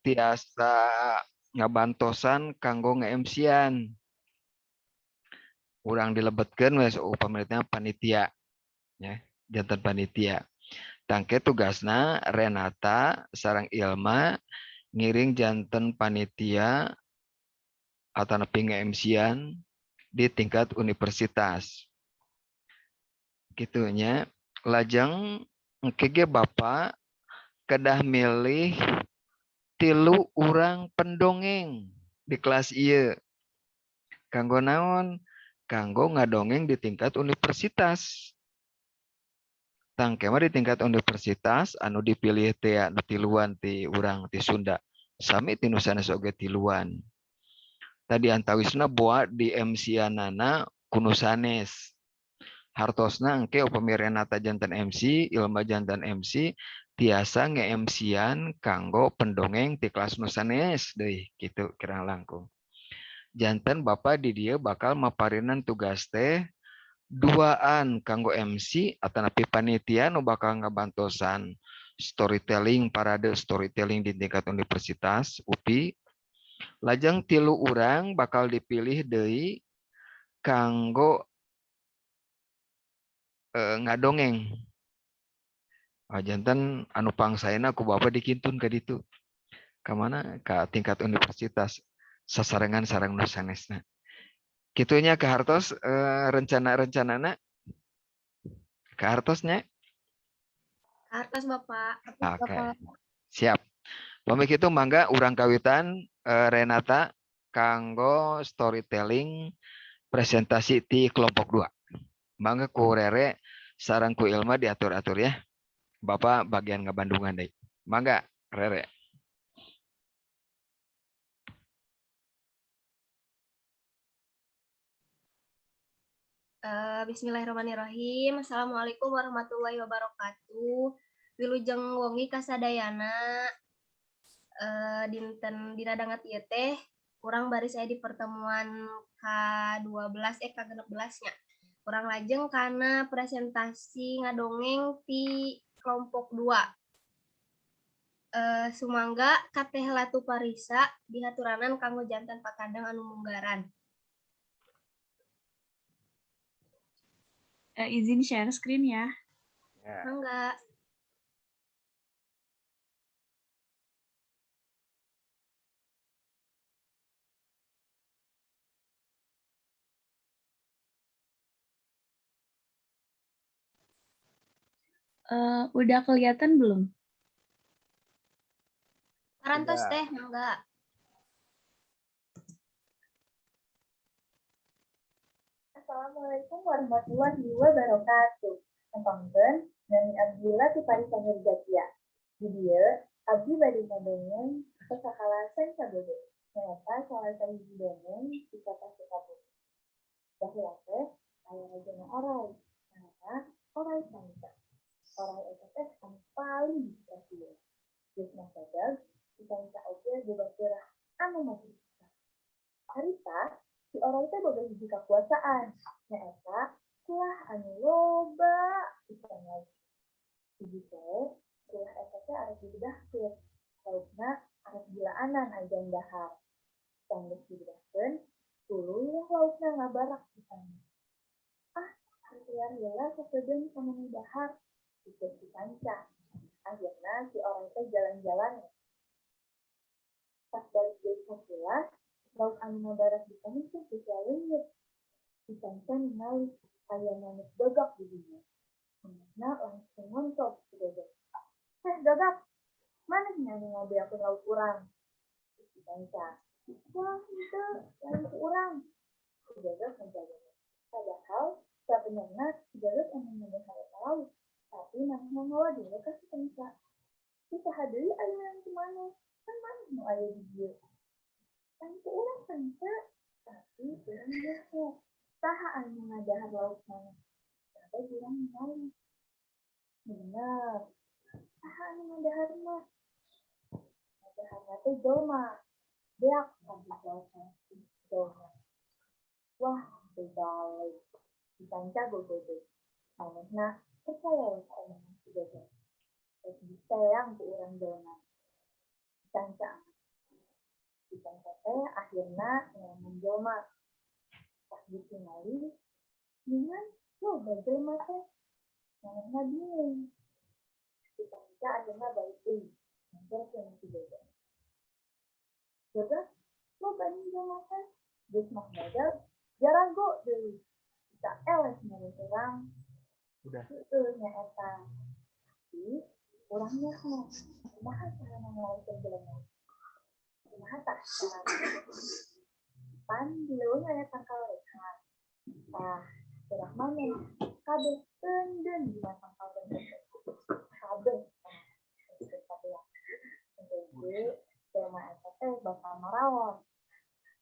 Tiasa ngabantosan kanggo nge-MC-an. Urang dilebetkeun we upamina panitia ya, janten panitia. Tah engke tugasna Renata sareng Ilma ngiring janten panitia atanapi nge-MC-an di tingkat universitas. Kitu nya. Lajeng engke ge Bapak kedah milih 3 urang pendongeng di kelas ieu. Kanggo naon? Kanggo ngadongeng di tingkat universitas. Tah engke mah di tingkat universitas anu dipilih teh anu tiluan ti urang ti Sunda. Sami ti nu sanes oge tiluan. Tadi antawisna boa di MC-anana ku nu sanes. Hartosna engke upami Renata janten MC, Ilma janten MC, tiasa nge-MC-an kanggo pendongeng ti kelas nu sanes deui kitu kirang langkung. Janten Bapak di dieu bakal maparinan tugas teh duaan kanggo MC atanapi panitia nu bakal ngabantosan storytelling, parade storytelling di tingkat universitas UPI. Lajeng 3 urang bakal dipilih deui kanggo ngadongeng. Ah, janten anu pangsaena ku Bapak dikintun ka ditu. Ka mana? Ka tingkat universitas sasarengan sareng nu sanesna. Kitunya kahartos rencana-rencanana? Kahartos nya? Kahartos, Bapak. Oke. Siap. Pami kitu mangga urang kawitan Renata kanggo storytelling presentasi ti kelompok 2. Mangga ku Rere sareng ku Ilma diatur-atur ya. Bapak bagian ngabandungan deui. Mangga Rere. Bismillahirrahmanirrahim. Assalamualaikum warahmatullahi wabarakatuh. Wilujeng wengi kasadayana. Dinten dina danget ieu teh urang baris aya di pertemuan K12 K16 nya. Urang lajeng kana presentasi ngadongeng ti kelompok 2. Sumangga ka Teh Latu Parisa dihaturanan kanggo janten pakadang anu munggaran. Izin share screen ya. Ya. Mangga. Udah kelihatan belum? Parantos Udah. Teh, mangga. Assalamualaikum warahmatullahi wabarakatuh. Tepangkeun, nami abdi Latu Parisa Nurzakia. Di dieu, abdi bade ngadongeng ke sakalasan sabodo. Nyaeta salah sahiji dongeng di kota Sukabumi. Baheula teh aya rajana orai, ngaranna Orai Sanca. Orai eta teh anu paling dikasihan. Geus mah badag, si Sanca oge boga keurah anu masih bisa. Harita, si orai teh boga hiji kakuasaan, nyaeta kulah anu loba pisan lagi. Hiji poe, kulah eta teh arek dibedahkeun, laukna arek gilaanan ajan dahar. Sanggeus dibedahkeun, tuluy weh laukna ngabarak pisan. Ah, arek liar heula sakedeung samemeh dahar, pikir si Sanca. Akhirna si orai teh jalan-jalan. Pas balik deui ka kulah, lauk anu ngabarak di panin teh geus laleungit. Si Sanca ningali aya manuk gagak di dinya. Manukna langsung ngontrol si gagak. Heh gagak, maneh nya anu ngabeakeun lauk urang? Si Sanca. Wah, henteu, lain ku urang. Si gagak ngajawab. Padahal sabenerna si gagak emang ngadahar eta lauk, tapi manehna ngawa deui ka si Sanca. Si saha deui aya yang ku maneh? Kan maneh nu aya di dieu. Lain ku urang Sanca, tapi urang geus. Saha anu ngadahar lauk maneh? Sampai urang ningali. Bener. Saha anu ngadahar mah? Ngadaharna teh jelema. Beak kabeh laukna jelema. Wah, teu balik. Si Sanca gogodoh. Manehna percaya we ka omongan si gagak. Rek diteang ku urang jelema. Si Sanca amat Canca teh akhirna neangan jelema. Pas ditingali, ningan loba jelema teh. Manehna bingung. Si Canca akhirna balik deui, nyamperkeun si Gagak. "Gagak, loba nih jelema teh." Geus mah gagak, jarago deui. Bisa eleh meureun urang. Udah. Heueuh nya eta. Tapi urang nyaho kumaha carana ngalehkeun jelema. Kumaha tah carana? Pan di leuweung aya tangkal rengkang. Tah, urang maneh kabeh eundeun dina tangkal rengkang teh. Kabeh tah dikeun kabeak. Engke jelema eta teh bakal maraon.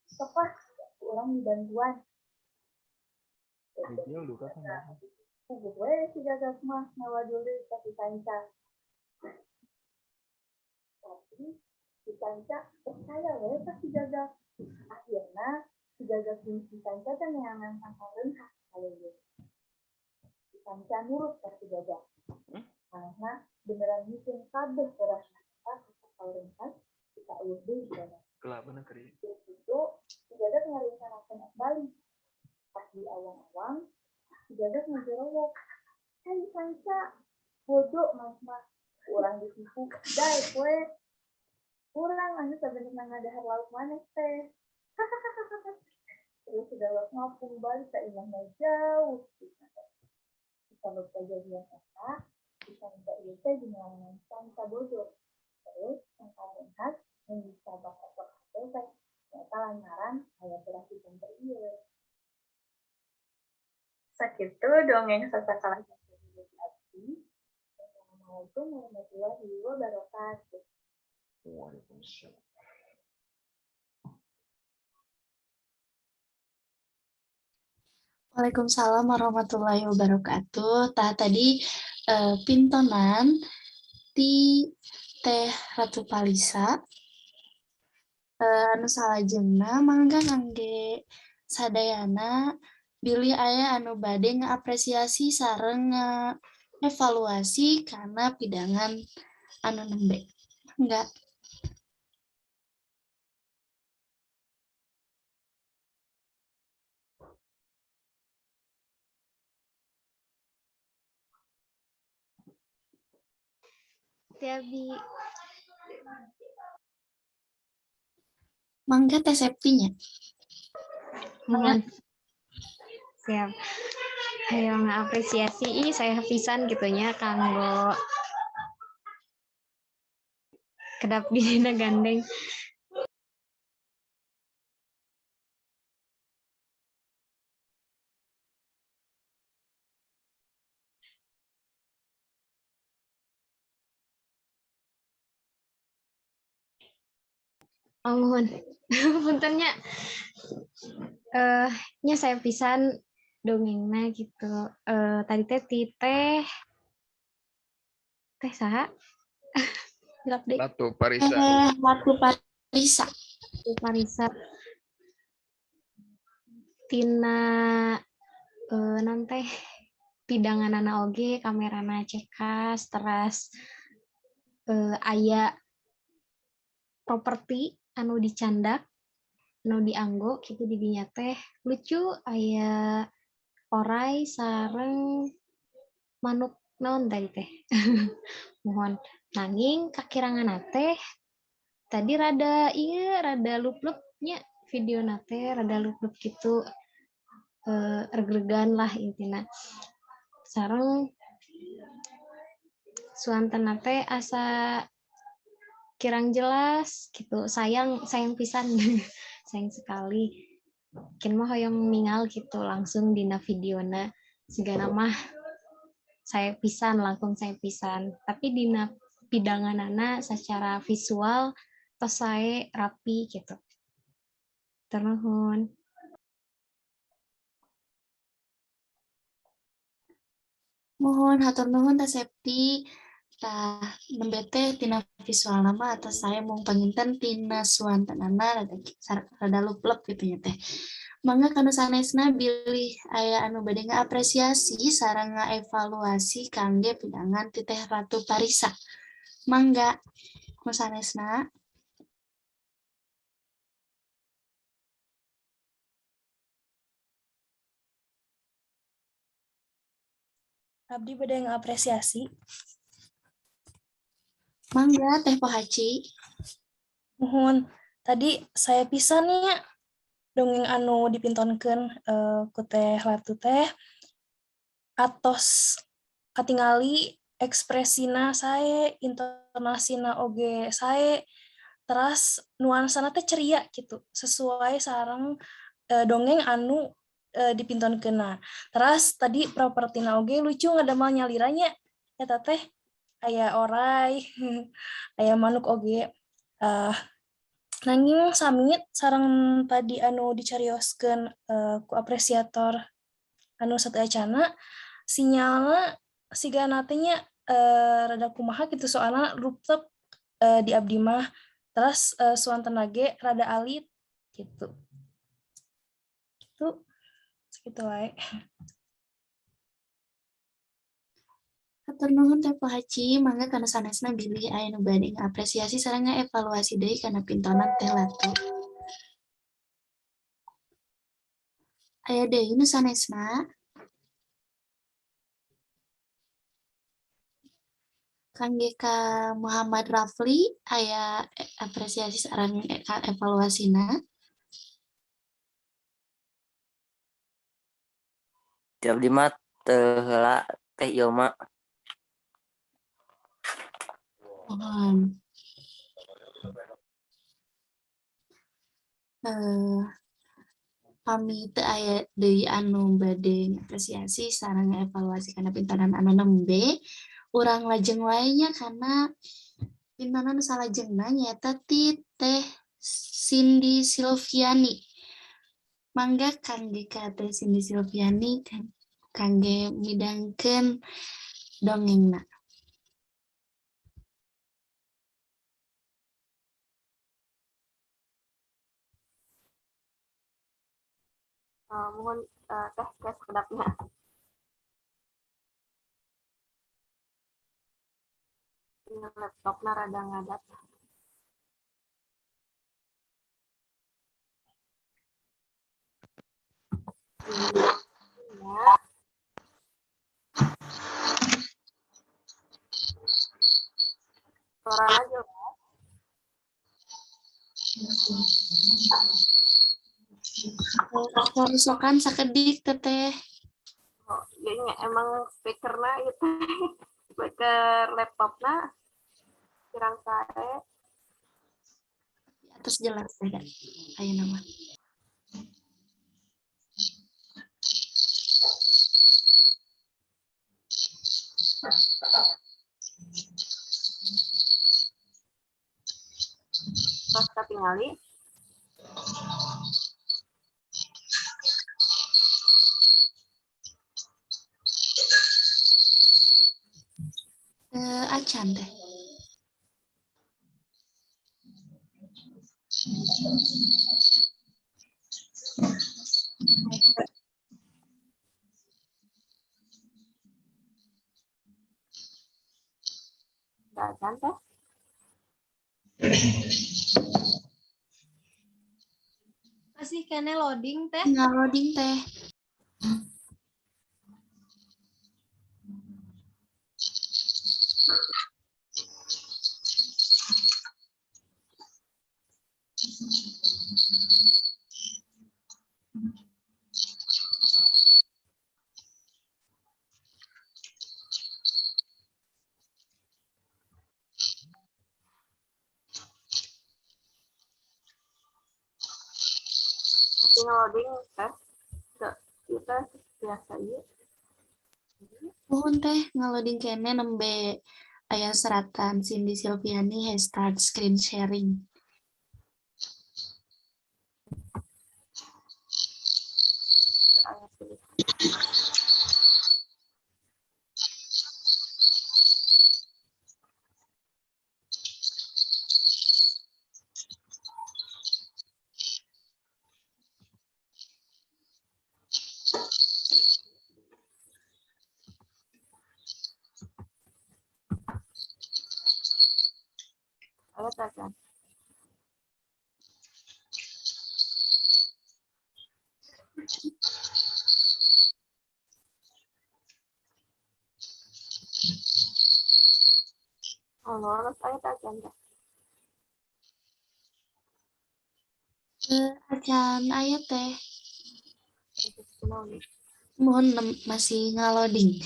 Sok lah ku urang dibantuan. Rijal duka kan. Puguh we si Gagak mah ngawadul deui ka si Canca. Tapi si Canca percaya we ka si Gagak. Akhirna si Gagak jeung si Canca teh neangan tangkal reunghas ka leuweung. Si Canca nurut ka si Gagak. Manehna beneran nyieun kabeh berasna eta ka tangkal reunghas bisa euweuh deui jelema. Gelap bener keri. Geus kitu si Gagak ngarencanakeun ek balik. Pas di awang-awang, si Gagak ngajorowok. "Hei Canca, bodoh maneh mah, urang ditipu, daek we. Urang anu sabenerna ngadahar lauk maneh teh." Terus si Gagak ngapung balik ka imahna jauh pisan. Sabab kajadian eta, si Canca ieu teh dineangan Canca bodoh. Terus tangkal reunghas nu disabak otot hate teh nyaeta lantaran aya beras si Canca ieu. Sakitu dongeng sasakala Canca Bodo ti abdi. Wassalamualaikum warahmatullahi wabarakatuh. Waalaikumsalam. Waalaikumsalam warahmatullahi wabarakatuh. Tah, tadi pintonan ti Teh Ratu Palisa. Anu salajengna mangga ngangge sadayana bilih aya anu bade ngaapresiasi sareng evaluasi kana pidangan anu nembe. Mangga. Tiabi. Mangga, Teh Septinya. Mohon. Siap. Ayo ngapresiasi, ih, sae pisan gitu nya kanggo kedap dina gandeng. Oh, mohon. Punten nya. Nya sae pisan dongengna gitu. Tadi teh ti teh teh saha? Hilap deui. Ratu Parisa. Teh Ratu Parisa. Ratu Parisa. Tina naon teh pidanganana oge kamerana cekas, teras aya properti anu dicandak anu dianggo gitu di dinya teh lucu, aya orai sareng manuk naon tadi teh. Mohon, nanging kakirangan teh tadi rada ieu, rada lup-lup nya video teh, rada lup-lup gitu, reg-regan lah intina, sareng suantenna teh asa kirang jelas gitu. Sayang, sayang pisan, sayang sekali. Mungkin mah hoyong ningal gitu langsung dina videona, sigana mah sae pisan, langkung sae pisan. Tapi dina pidanganana secara visual tos sae, rapi gitu. Nuhun. Mohon, hatur nuhun, Teh Septi. Tah, nembe teh tina visual mah atos sae, mung panginten tina suantenana rada rada luplep gitu nya teh. Mangga kanu sanesna bilih aya anu bade ngaapresiasi sareng ngaevaluasi kangge pidangan ti Teh Ratu Parisa. Mangga nu sanesna. Abdi bade ngapresiasi. Mangga, Teh Pohaci. Muhun. Tadi sae pisan nya dongeng anu dipintonkeun ku Teh Latu teh, atos katingali ekspresina sae, intonasina oge sae, teras nuansana teh ceria gitu, sesuai sareng dongeng anu dipintonkeunna. Teras tadi propertina oge lucu, ngadamel nyalira nya, eta teh aya orai, aya manuk oge. Nanging sami sareng tadi anu dicarioskeun ku apresiator anu sateuacanna, sinyalna sigana teh nya rada kumaha gitu, soalna ruptep di abdi mah, terus suantenna ge rada alit gitu. Gitu, sakitu wae. Hatur nuhun, Teh Pohaci, mangga kana sanesna bilih aya nu bade ngapresiasi sareng ngaevaluasi deui kana pintonan Teh Latu. Aya deui nu sanesna? Kangge ka Muhammad Rafli, aya apresiasi sareng evaluasina? Ti abdi mah teu heula, Teh Ilma. Muhun. Pami teu aya deui anu bade ngapresiasi sareng ngaevaluasi kana pintonan anu nembe, urang lajeng wae nya kana pintonan nu salajengna, nyaeta ti Teh Cindy Silviani. Mangga kangge ka Teh Cindy Silviani kangge midangkeun dongengna. Muhun, Teh, sakedap nya. Laptopna rada ngadat. Ya. Suaranya jelas? Karusokan sakedik, Teteh. Oh, iya nya, emang speakerna itu, speaker laptopna kirang sae. Atos jelas teh ayeuna mah. Tos katingali? Acan, Teh. Teu acan, Teh? Masih keneh loading, Teh. Tinggal loading, Teh. Masih ngeloading, Teh. Teu, ieu teh biasa ieu. Muhun, Teh, ngaloading keneh, nembe aya seratan Cindy Silviani has start screen sharing. Teu aya tulisan. Aya teh acan? Halo, tos aya teh acan teh? Acan aya, Teh. Kunaon? Mohon, masih ngaloading.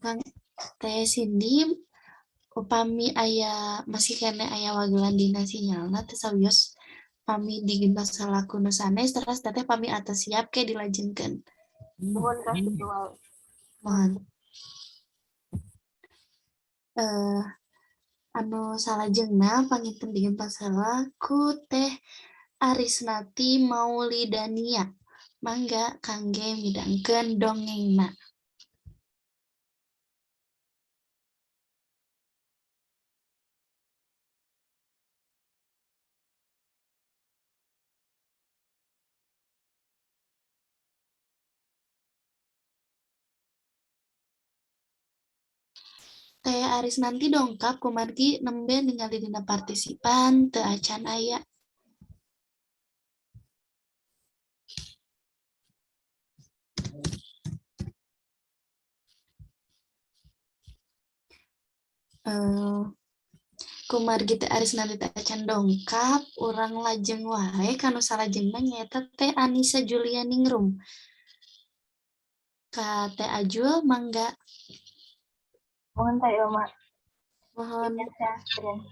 Kang, Teh Cindy, upami aya masih keneh aya wagelan dina sinyalna teh sawios pami digentos salaku nu sanes, terus teteh pami atos siap ke dilajengkeun. Nuhun, Teh, kitu wae. Mohon. Anu salajengna panginten digentos heula ku Teh Arisnati Maulidania. Mangga kangge midangkeun dongengna. Teh Arisnanti dongkap kumargi nembe ningali dina partisipan teu acan aya. Kumargi Teh Arisnanti teu acan dongkap, urang lajeng wae ka nu salajengna, nyaeta Teh Anissa Julianingrum. Ka Teh Ajul, mangga. Mohon, Teh Ilma. Mohon. Share screen.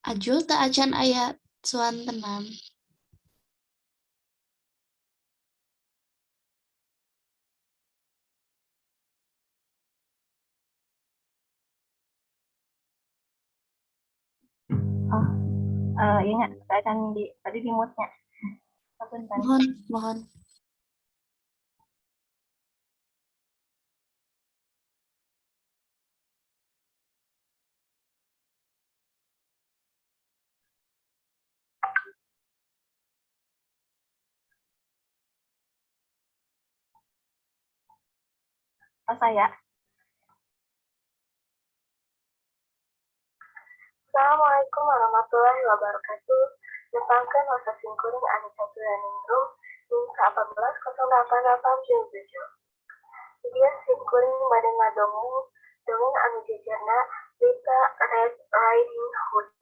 Ajul teu acan aya suantenan. Oh, iya nya, teu acan di tadi di mute nya. Hapunten. Mohon, mohon. Oh, saya. Assalamualaikum warahmatullahi wabarakatuh. Nepangkeun wasta simkuring Anissa Julianingrum NIM 1408877. Di dieu simkuring bade ngadongeng dongeng anu jejerna Little Red Riding Hood.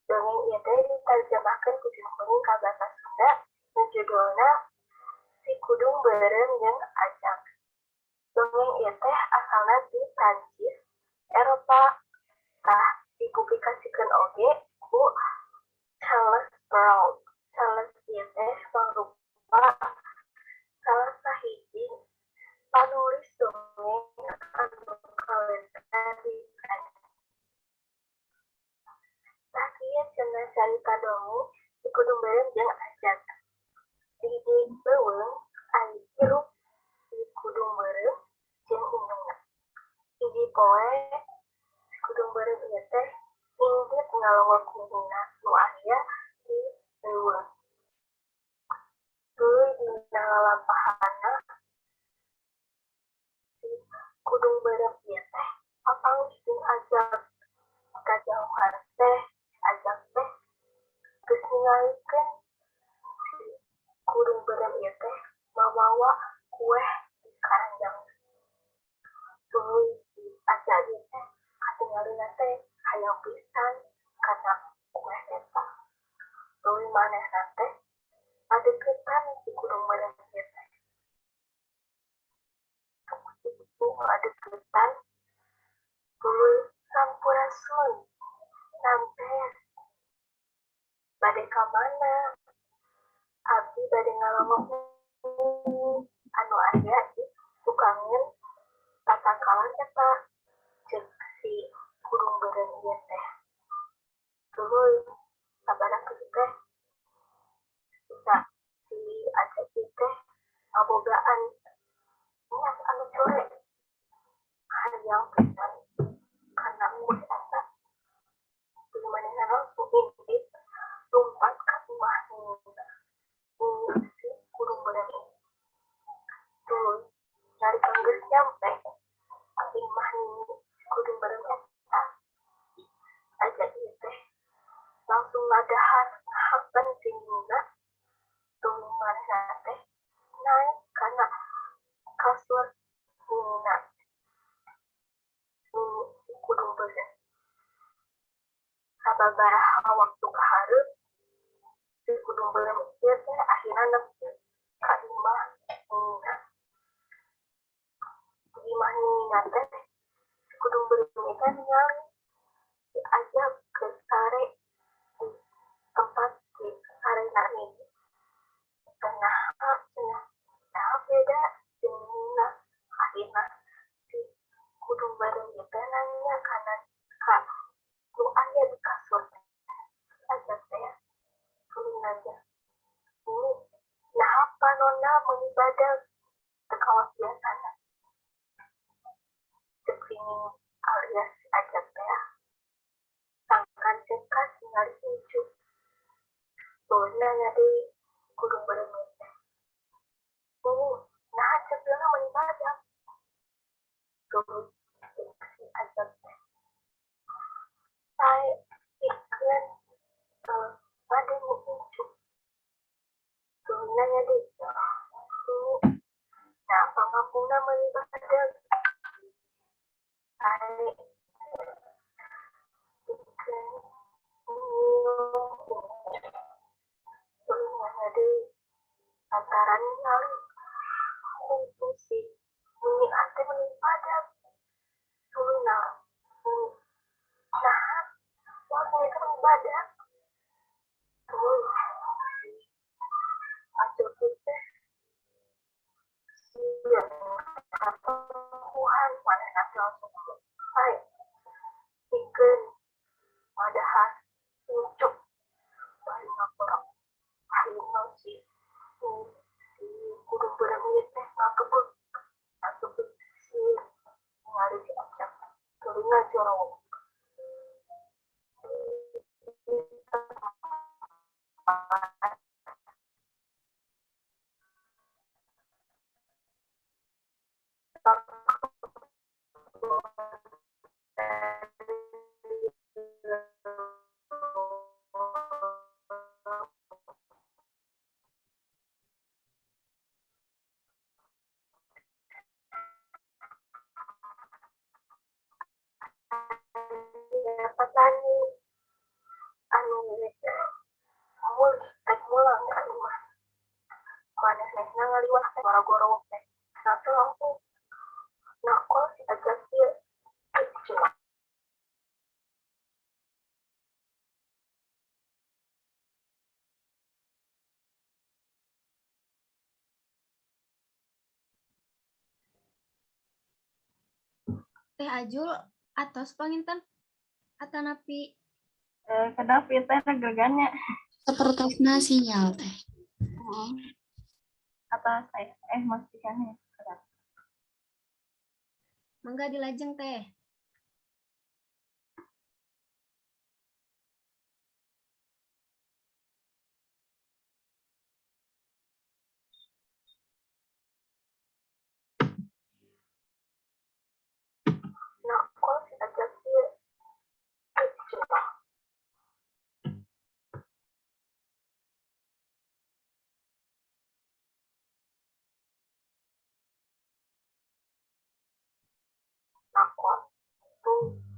Dongeng ieu teh diterjemahkeun ku simkuring ka basa Sunda nu judulna Si Kudung Beureum jeung Ajag. Dongeng ieu teh asalna ti Prancis, Eropa, tah dipublikasikeun oge ku Charles Perrault. Charles ieu teh mangrupa salah sahiji panulis dongeng anu kawentar di Prancis. Tah kieu cenah carita dongeng Si Kudung Beureum jeung Ajag. Di hiji leuweung hirup Poe si kudung beureum ieu teh indit ngalongok ninina nu aya di leuweung. Tuluy dina lalampahanna si kudung beureum ieu teh papanggih jeung Ajag. Kajauhan teh Ajag teh geus ningalikeun si kudung beureum ieu teh mamawa kueh di karanjang. Tuluy si Ajag ieu teh katingalina teh hayang pisan kana kueh eta. Tuluy manehna teh ngadeuketan si kudung beureum ieu teh. Kitu ngadeuketan, tuluy sampurasun, rampes, bade ka mana? Abdi bade ngalongok anu aya di tukangeun tatangkalan eta, ceuk si kudung beureum ieu teh. Tuluy sabada kitu teh bisa si Ajag ieu teh ngabogaan niat anu core, hayang pisan kana kue eta. Tuluy manehna langsung indit lumpat ka imah ninina, nini si kudung beureum ieu. Tuluy nalika geus nyampe ka imah nini si kudung beureum eta, Ajag ieu teh langsung ngadahar ngahakan si ninina. Tuluy manehna teh naek kana kasur ninina, nini si kudung beureum. Sababaraha waktu kahareup, si kudung beureum ieu teh akhirna nepi ka imah ninina. Di imah ninina teh si kudung beureum ieu teh ningali si Ajag keur sare di tempat di sarena nini. Naha cenah, naha beda jeung ninina? Akhirna si kudung beureum ieu teh nanya kana ka nu aya di kasur teh, si Ajag teh. Tuluy nanya, "Nini, naha panonna meuni badag teu kawas biasana?" Ceuk si nini alias si Ajag teh, "Sangkan cekas ningali incu." Tuluy nanya deui kudung beureum ieu teh, "Nini, naha cepilna meuni badag?" Tuluy ceuk si Ajag teh, "Sae pikeun ngadenge incu." Tuluy nanya deui, "Nini, naha pangapungna meuni badag?" "Sae pikeun nyium incu." Tuluy nanya deui, lantaran ningali huntu si nini teh meuni badag. Tuluy nini, "Naha wangi teh meuni badag?" Tuluy si Ajag teh sieun katempuhan, manehna teh langsung ngomong, "Sae pikeun ngadahar incu bari ngagorok." Akhirna si kudung beureum ieu teh ngagebeg ngagebeg sieun ningali si Ajag, tuluy ngajorowok di tempat. Petani anu mulih rek mulang ka imah manehna ngaliwat teh ngorowok teh, nah teh langsung nakol si Ajag ieu cenah. Teh Ajul atos panginten atanapi? Eh, kedap ieu teh regegannya. Sapertosna sinyal teh. Atas saya masih kan ya. Kedap. Mangga dilajeng, Teh.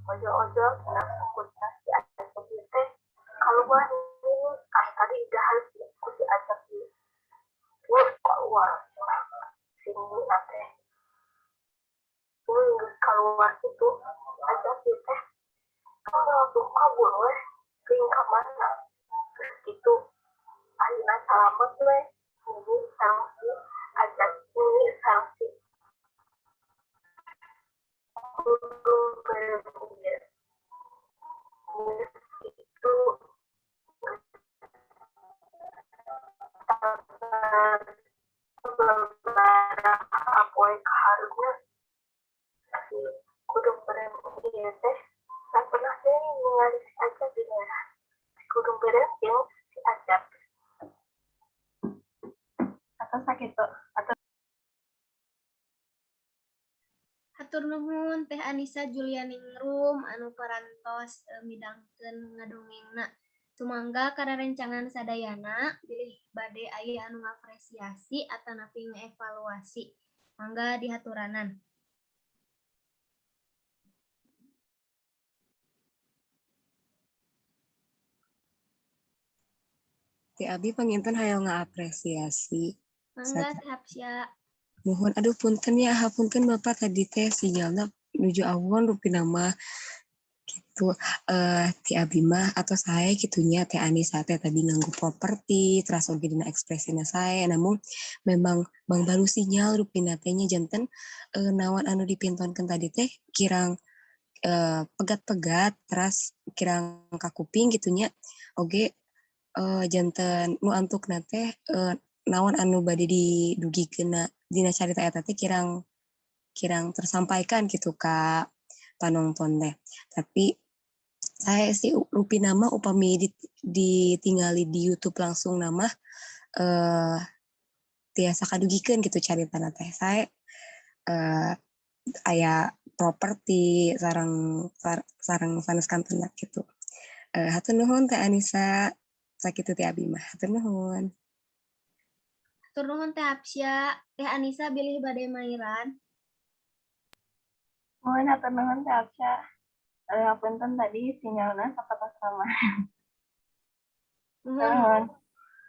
Ojol-ojol tina sungkutna si Acep ieu teh kaluar ini ah tadi didahar ku si Acep ieu. Terus kaluar si Nini teh. Ini geus kaluar kitu Acep ieu teh langsung kabur weh teuing ka mana. Terus kitu akhirna salamet weh Nini sareng si Acep, Nini sareng si kudu beureum ieu. Geus kitu sababaraha poe kahareupna si kudu beureum ieu teh pernah deui ningali si Acep di daerah. Si kudu beureum jeung si Acep. Atau sakitu atau. Hatur nuhun Teh Anissa Julianingrum anu parantos midangkeun ngadongengna. Sumangga karerencangan sadayana bilih bade aya anu ngapresiasi atanapi ngaevaluasi. Mangga dihaturanan. Ti abi panginten hayang ngaapresiasi. Mangga Teh Hapsya. Muhun, aduh punten ya, hapunten Bapak, tadi teh sinyalna nuju awon rupina mah gitu. Ti abi mah atau saya gitunya, Teh Anissa teh tadi nganggo properti teras oge dina ekspresina saya, namun memang bang baru sinyal rupina teh nya, janten naon anu dipintonkeun tadi teh kirang pegat-pegat, teras kirang kakuping gitunya oge, janten nu antukna teh naon anu bade didugikeunna dina carita eta teh kirang kirang tersampaikan gitu ka panonton teh. Tapi saya sih rupina mah upami ditinggali di YouTube langsung nama tiasa kadugikeun gitu caritana teh. Saya aya properti sareng sareng sanes kantena gitu. Hatur nuhun Teh Anissa, sakitu ti abi mah. Hatur nuhun. Hatur nuhun Teh Hapsya. Teh Anissa bilih bade mairan. Mohon, hatur nuhun Teh Hapsya. Punten tadi sinyalna sapatos sama. Muhun.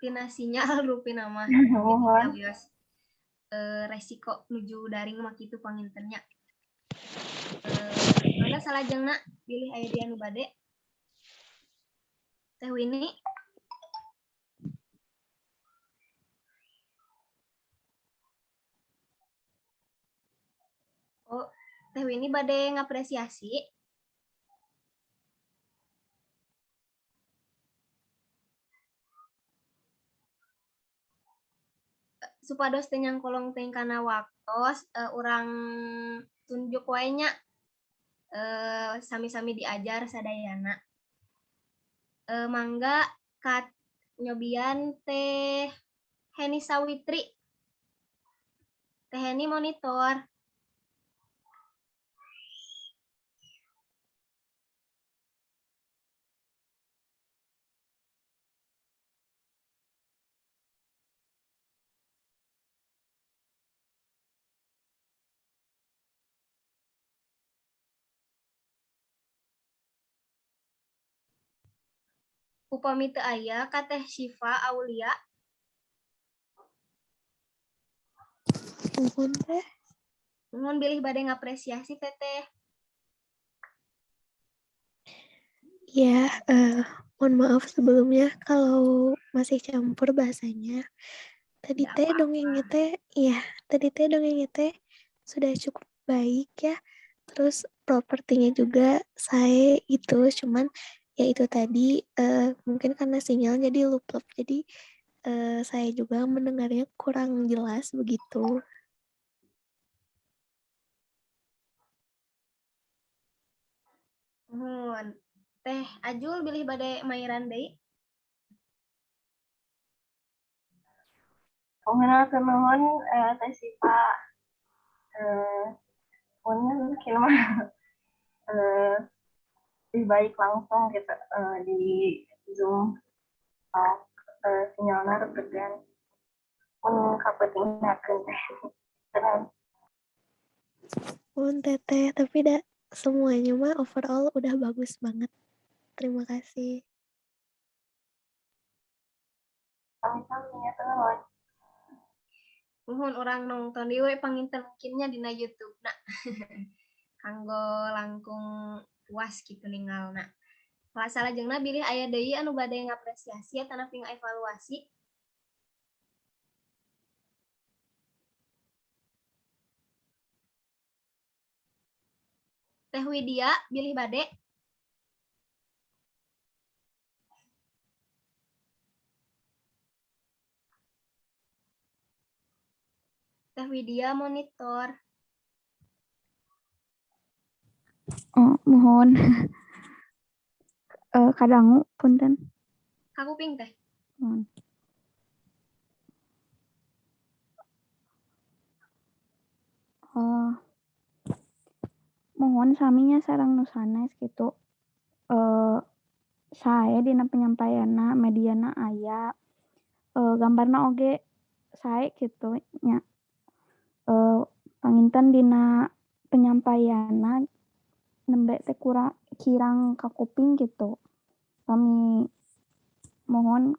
Tina sinyal rupina mah. Muhun. Wios. Resiko nuju daring mah kitu panginten nya. Mangga salajengna bilih aya di anu bade. Teh Wini. Oh, Teh Wini bade ngapresiasi. Supados teu nyangkolong teuing kana waktos, urang tunjuk wae nya, sami-sami diajar sadayana. Mangga kat nyobian Teh Heni Sawitri. Teh Heni monitor. Upami teu aya ka Teh Syifa Aulia. Muhun, Teh. Muhun, bilih bade ngapresiasi, Teteh. Ya, mohon maaf sebelumnya kalau masih campur bahasanya. Tadi Tidak teh dongengnya apa-apa. Teh, iya, tadi teh dongengnya teh sudah cukup baik ya. Terus propertinya juga saya itu, cuman ya itu tadi mungkin karena sinyal jadi lup-lup, jadi saya juga mendengarnya kurang jelas begitu. Muhun. Teh Ajul bilih bade mairan deui. Muhun, hatur nuhun Teh Syifa. Mungkin mah lebih baik langsung gitu di Zoom. Oh, sinyalna regegan. Mun kapeutingnakeun teh. Terus. Muhun, Teteh, tapi da Semuanya mah overall udah bagus banget. Terima kasih. Sami-sami ya, nuhun. Muhun, urang nongton deui we panginten mungkin nya dina YouTube na. Kanggo langkung puas gitu ningalna. Salajengna bilih aya deui anu bade ngapresiasi atanapi ngaevaluasi. Teh Widya bilih bade. Teh Widya monitor. Oh, muhun. Kadangu punten. Kakuping, Teh. Muhun. Oh. Muhun, sami nya sareng nu sanes gitu. Sae dina penyampaianna, mediana aya, gambarna oge sae kitu nya. Panginten dina penyampaianna nembe teh kurang kirang kakuping gitu. Kami muhun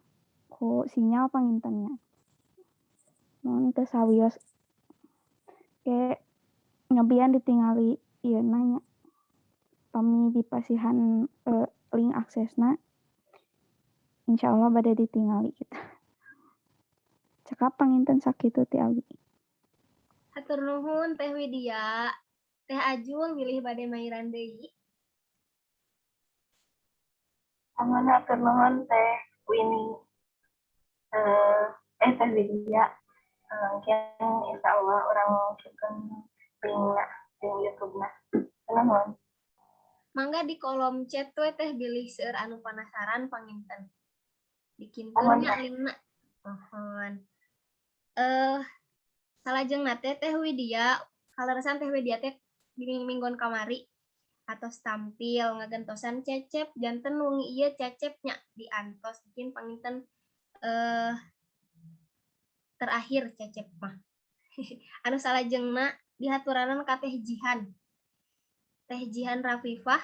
ku sinyal panginten nya. Muhun teu sawios ke nyobian ditingali ieu na nya. Pami dipasihan link aksesna, insyaallah bade ditingali gitu. Cekap panginten sakitu ti abdi. Hatur nuhun, Teh Widya. Teh Ajul bilih bade mairan deui. Aman, hatur nuhun, Teh Winnie. Teh Widya. Mungkin insya Allah urang masukkeun linkna, link YouTube-na. Nuhun. Mangga di kolom chat we, Teh, bilih seueur anu penasaran panginten. Dikintun Muhun, nya Teh. linkna. Muhun. Salajengna teh Teh Widya, kaleresan Teh Widya teh minggon kamari atos tampil ngagentosan Cecep, janten wengi ieu Cecep nya diantos mungkin panginten terakhir Cecep mah. Anu salajengna dihaturanan ka Teh Jihan. Teh Jihan Rafifah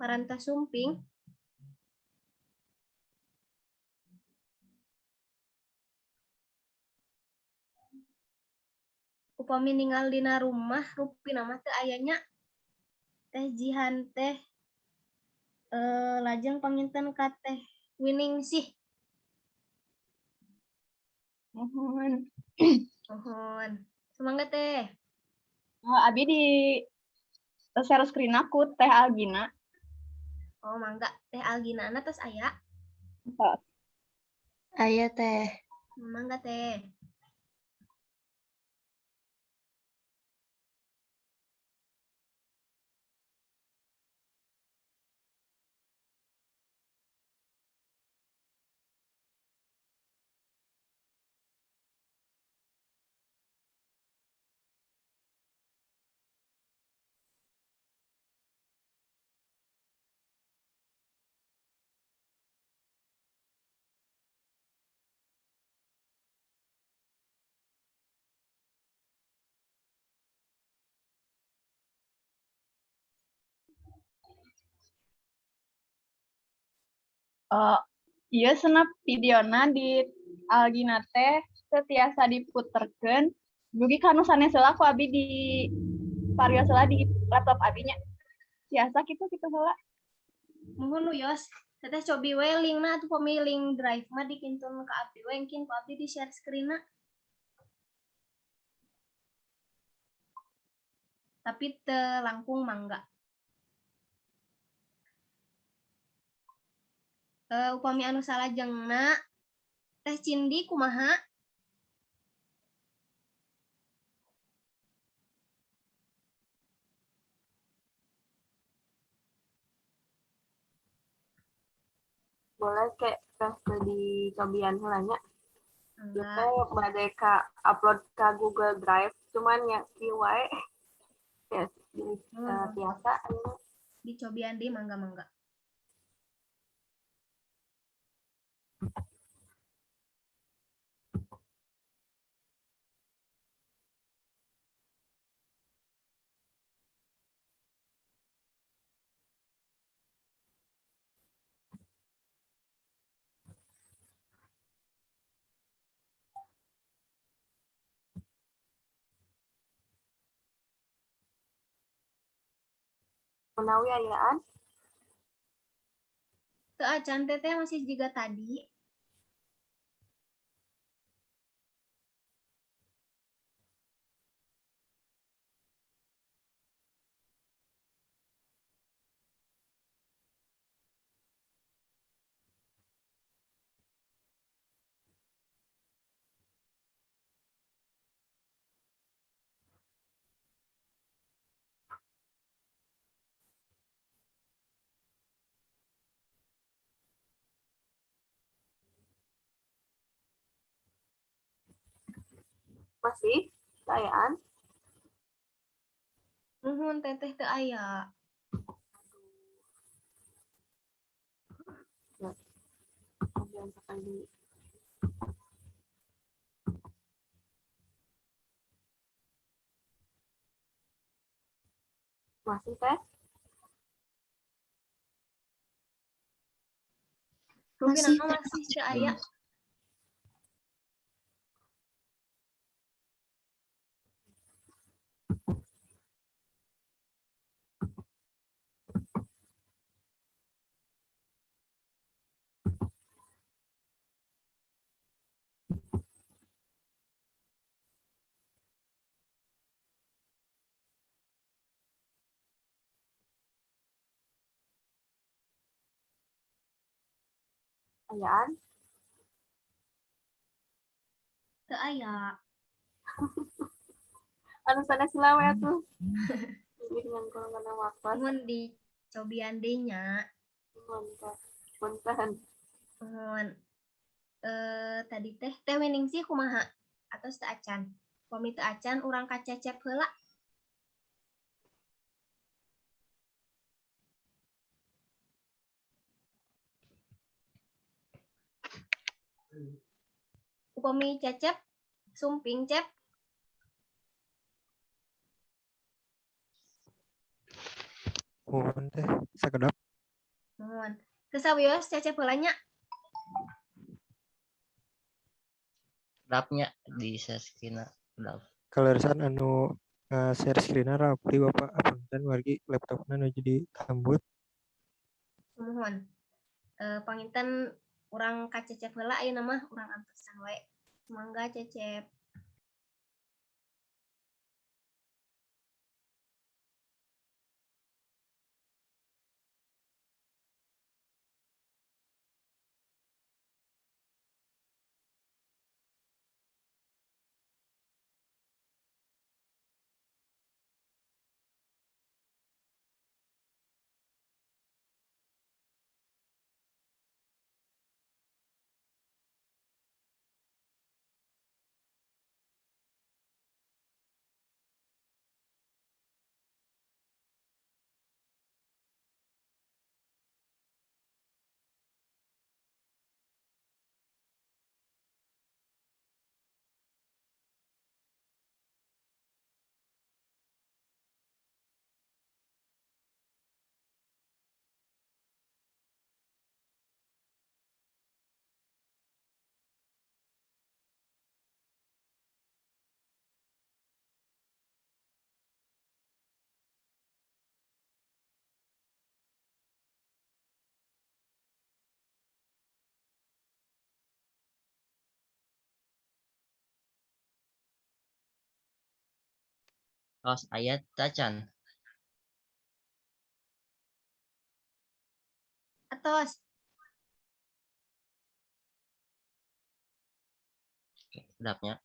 parantos sumping. Upami ningal dina rumah rupina mah teu aya nya Teh Jihan teh. Lajeng panginten ka Teh Winingsih. Muhun. Muhun. Sumangga, Teh. Oh, abi di share screen aku Teh Algina. Oh, mangga. Teh Algina na tos aya? Tos. Aya, Teh. Mangga, Teh. Ieu cenah videona di Algina teh teu tiasa diputerkeun dugi ka nu sanes heula ku abi di parios heula di laptop abi nya. Tiasa kitu kitu heula. Muhun wios. Teteh cobi we linkna atuh, pami link drive mah dikintun ka abdi we, engkin ku abdi di share screen-na. Tapi teu langkung mangga. Upami anu salajengna Teh Cindi kumaha? Boleh kayak tes dicobian heula nya. Ieu Mangga. teh bade ka upload ka Google Drive, cuman nya kieu wae. Ya, di, tiasa ayeuna. Dicobian deui, mangga mangga. Menawi ayaan? Teu acan, Teteh, masih jiga tadi. Masih? Ayaan? Nuhun, Teteh, teu aya. Ya. Kemudian sekali. Masih, Teh? Rupina Masih, mah Teh. masih teu aya. Ayaan? Teu aya. Anu sanes heula we atuh. Dengan kurang waktu. Nuhun, dicobian deui nya. Nuhun, Teh. Punten. Nuhun. Tadi teh Teh Winingsih kumaha? Atos teu acan? Pami teu acan, urang ka Cecep heula. Upami Cecep sumping, Cep. Mohon, Teh, sakedap. Nuhun. Teu sawios Cecep heula nya. Kedapnya di share screen kedap. Kaleresan anu share screen rapli Bapak, apunten wargi laptopna nuju ditambut. Nuhun. Panginten urang ka Cecep heula ayeuna mah, urang antosan wae. Mangga, Cecep. Tos aya tacan? Atos. Kedapnya.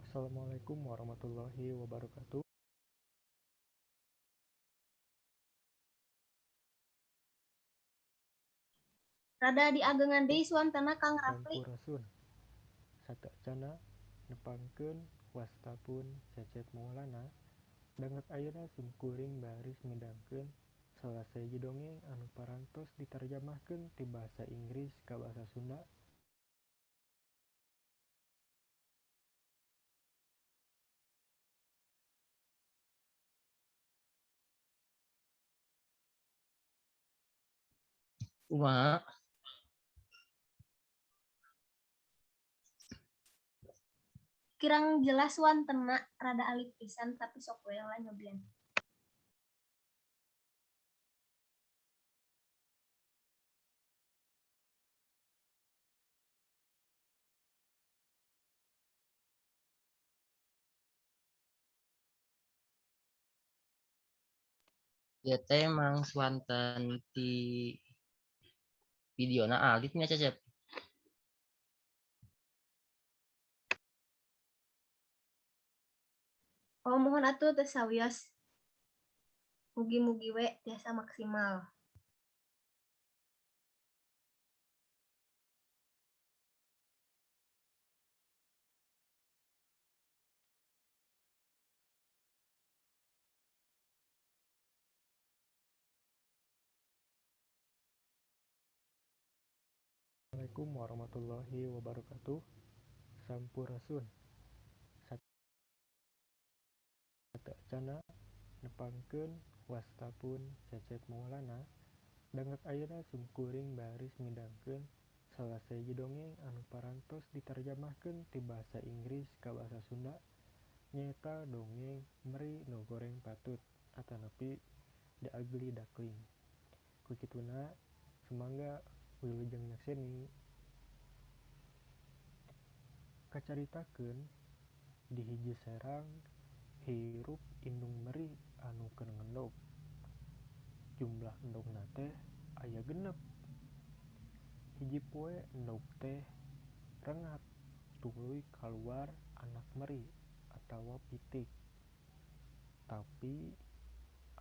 Assalamualaikum warahmatullahi wabarakatuh. Rada diagengan deui suantana, Kang Rafli. Sampurasun. Sateuacanna nepangkeun, wasta pun Cecep Maulana. Danget ayeuna simkuring baris midangkeun salah sahiji dongeng anu parantos ditarjamahkeun ti basa Inggris ka basa Sunda. Kumaha? Kirang jelas wantena, rada alit pisan, tapi sok we lah nyobian. Ieu teh emang swanten ti videona alit nya, Cecep. Oh, mohon atuh teu sawios. Mugi-mugi we tiasa maksimal. Assalamualaikum warahmatullahi wabarakatuh. Sampurasun. Sateuacanna nepangkeun wasta pun Cecep Maulana danget ayeuna simkuring baris midangkeun salah sahiji dongeng anu parantos ditarjamahkeun ti basa Inggris ka basa Sunda nyaeta dongeng Meri Nu Goreng Patut atanapi The Ugly Duckling. Ku kituna sumangga wilujeng nyakseni. Kacaritakeun di hiji serang hirup indung meri anu keur ngendog. Jumlah endogna teh aya 6. Hiji poe endog teh rengat tuluy kaluar anak meri atawa pitik. Tapi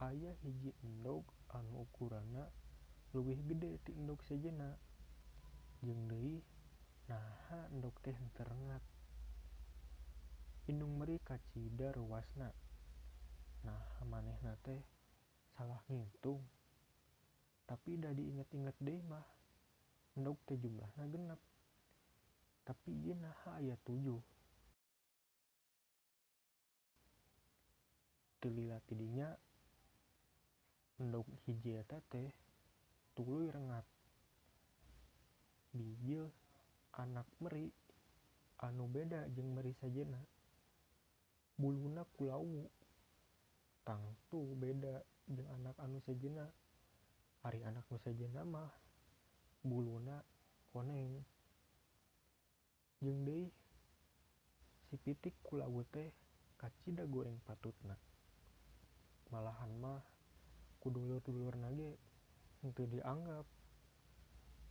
aya hiji endog anu ukuranna leuwih gede ti endog sejenna. Jeung deui naha endog teh henteu rengat. Indung meri kacida reuwasna. Naha manehna teh salah ngitung. Tapi da diinget-inget deui mah endog teh jumlahna 6. Tapi ieu naha aya 7. Teu lila ti dinya endog hiji eta teh tuluy rengat. Bijil anak meri anu beda jeung meri sejenna. Buluna kulawu. Tangtu beda jeung anak anu sejenna. Ari anak nu sejenna mah buluna koneng. Jeung deui si pitik kulawu teh kacida goreng patutna. Malahan mah ku dulur-dulurna ge henteu dianggap.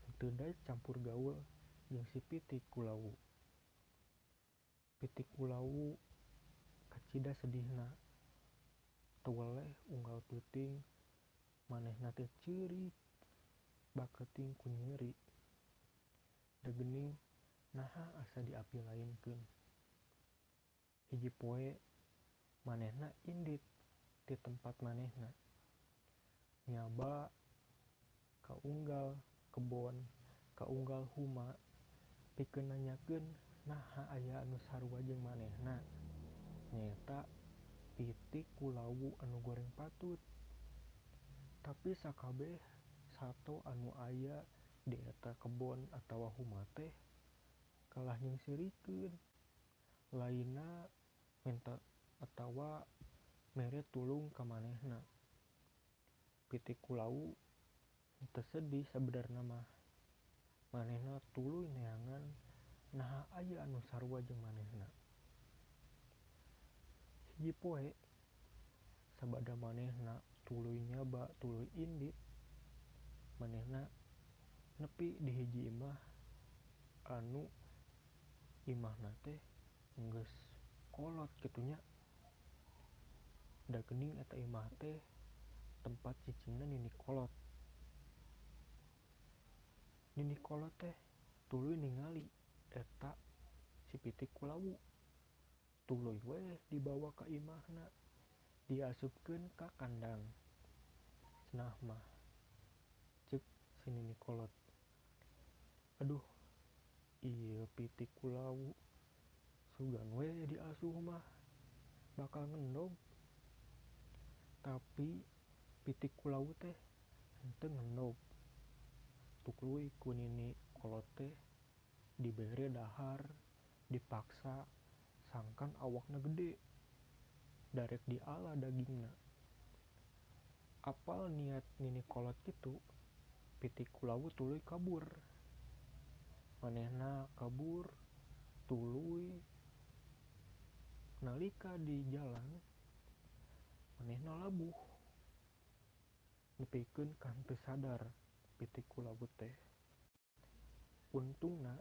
Henteu daek campur gaul jeung si pitik kulawu. Pitik kulawu kacida sedihna. Teu weleh unggal peuting manehna teh ceurik baketing ku nyeri. Da geuning naha asa diapi lainkeun. Hiji poe manehna indit ti tempat manehna. Nyaba ka unggal kebon, ka unggal huma pikeun nanyakeun naha aya anu sarua jeung manehna. Nyaeta pitik kulawu anu goreng patut. Tapi sakabeh sato anu aya di eta kebon atawa huma teh kalah nyengsirikeun. Lainna minta atawa mere tulung ka manehna. Pitik kulawu teu sedih sabenerna mah. Manehna tuluy neangan naha aya anu sarua jeung manehna. Hiji poe sabada manehna tuluy nyaba tuluy indit, manehna nepi di hiji imah anu imahna teh geus kolot kitu nya. Da geuning eta imah teh tempat cicingna nini kolot. Nini kolot teh tuluy ningali eta si pitik kulawu. Tuluy we dibawa ka imahna, diasupkeun ka kandang. Cenah mah ceuk si nini kolot. Aduh, ieu pitik kulawu sugan we diasuh mah bakal ngendog. Tapi pitik kulawu teh henteu ngendog. Tuluy ku nini kolot teh dibere dahar, dipaksa Sangkan awakna gede, darek diala dagingna. Apal niat nini kolot kitu, pitik kulawu tuluy kabur. Manehna kabur tuluy nalika di jalan manehna labuh nepikeun ka henteu sadar pitik kulawu teh. Untungna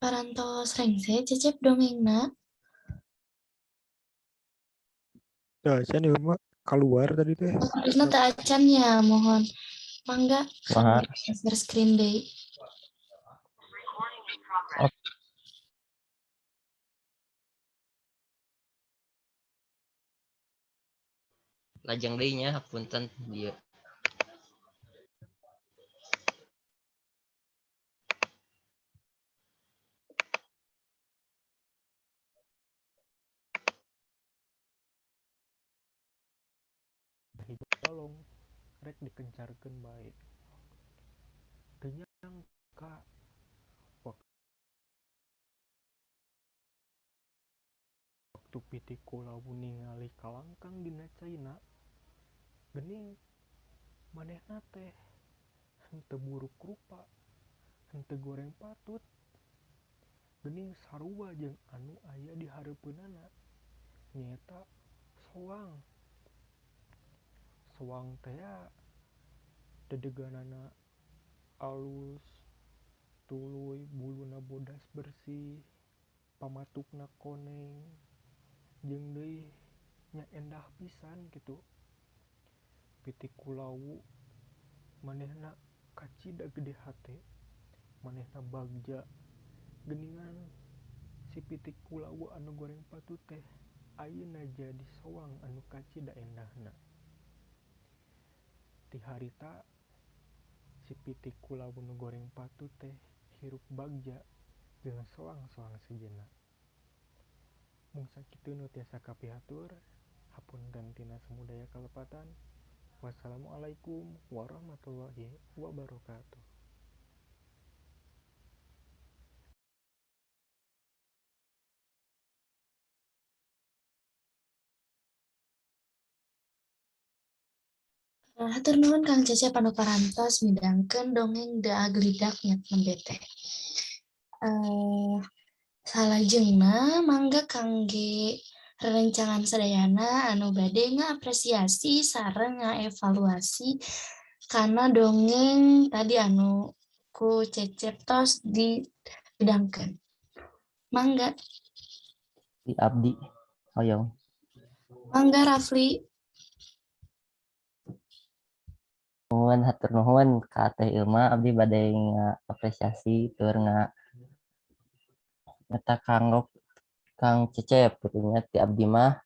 Parantos rengse Cecep dongengna. Teu acan ieu mah kaluar tadi teh. Maksudna teu acan ya, mohon. Mangga Kumaha? Share screen deui. Oh. Lajeng deui nya hapunten dieu. Hiji balong rek dikencarkeun bae. Teu nyangka waktu pitik kulawu ningali kalangkang dina caina, geuning manehna teh henteu buruk rupa, henteu goreng patut. Geuning sarua jeung anu aya di hareupeunana, nyaeta soang. Soang tea dedeganana alus, tuluy buluna bodas bersih, pamatukna koneng, jeung deui nya endah pisan kitu. Pitik kulawu manehna kacida gede hate, manehna bagja. Geuningan si pitik kulawu anu goreng patut teh ayeuna jadi soang anu kacida endahna. Ti harita si pitik kulawu nu goreng patut teh hirup bagja jeung soang-soang sejenna. Mung sakitu nu tiasa kapihatur, hapunten tina samudaya kalepatan. Wassalamualaikum warahmatullahi wabarakatuh. Hatur nuhun Kang Cecep anu parantos midangkeun dongeng The Ugly Duck nya nembe teh. Salajengna mangga kangge rerencangan sadayana anu bade ngaapresiasi sareng ngaevaluasi kana dongeng tadi anu ku Cecep tos dipidangkeun. Mangga. Di abdi hoyong. Mangga Rafli. Nuhun, hatur nuhun ka Teh Ilma, abdi bade ngaapresiasi tur nga eta kanggo Kang Cecep kitu nya. Ti abdi mah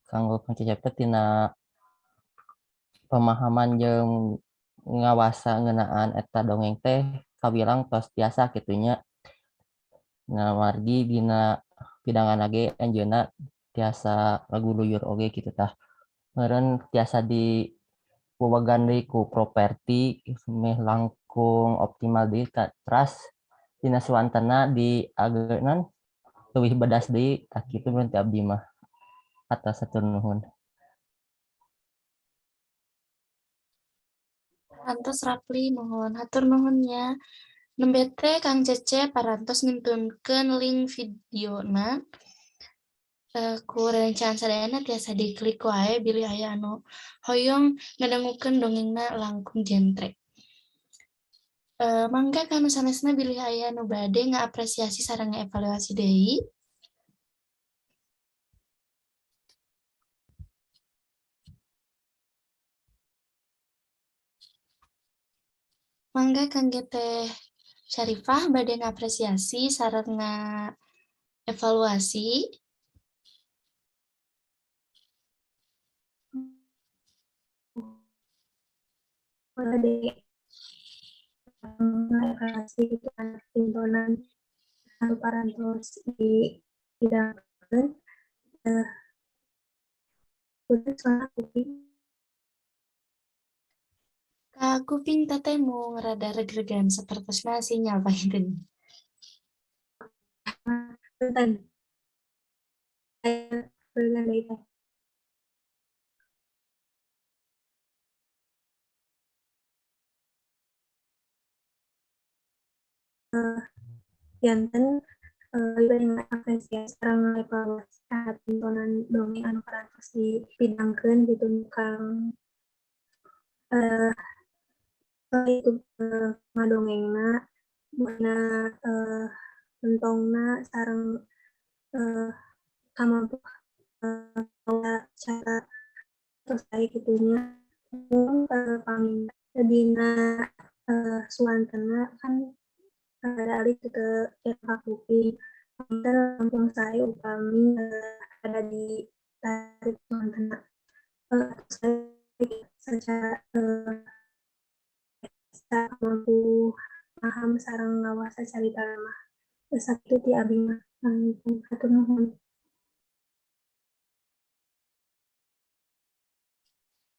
kanggo Kang Cecep teh tina pemahaman jeung ngawasa ngeunaan eta dongeng teh kawilang tos tiasa kitu nya. Ngamargi dina pidangan ge anjeunna tiasa ngaguluyur oge kitu tah. Meureun tiasa di wewegan deui ku properti meh langkung optimal deui teras dina suantena di agenan leuwih bedas deui tah kitu meureun ti abdi mah. Atas hatur nuhun. Parantos Rafli mohon hatur nuhun nya. Nembe teh Kang Cecep parantos ngintunkeun link videona. Ku rerencangan sadayana tiasa diklik wae bilih aya anu hoyong ngadangukeun dongengna langkung jentre. Mangga ka anu sanesna bilih aya anu bade ngaapresiasi sareng ngaevaluasi deui. Mangga kangge Teh Syarifah bade ngapresiasi sareng ngaevaluasi. Bade ngaevaluasi gitu kan pintonan anu parantos dihidangkeun punten suara kuping. Ka kuping teteh mung rada reg-regan sapertosna sinyal panginten. Punten. Punten deui teh. Janten bade ngapresiasi sareng ngaevaluasi kana pintonan dongeng anu parantos dipidangkeun gitu kang itu ngadongengna mana entongna sareng kamampuan cara terus saya gitunya paminta dina suantena kan ada alit ke kuping langsung saya upami ada di tarik suantena saya secara mampu paham sareng ngawasa carita mah sakitu ti abi mah hatur nuhun.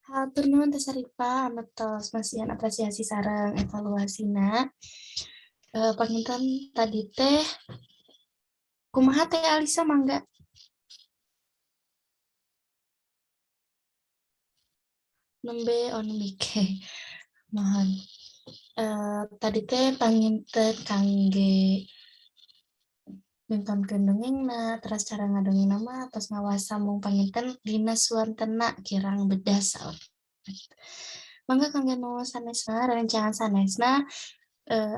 Hatur nuhun Teh Saripah anu tos masihan apresiasi sareng evaluasina. Panginten tadi teh kumaha Teh Alisa mangga? Nembe on mic. Mohon. Tadi teh panginten kangge mintonkeun dongengna, teras cara ngadongengna mah tos ngawasa mung panginten dina suantena kirang bedas saur. Mangga kangge nu sanesna, rerencangan sanesna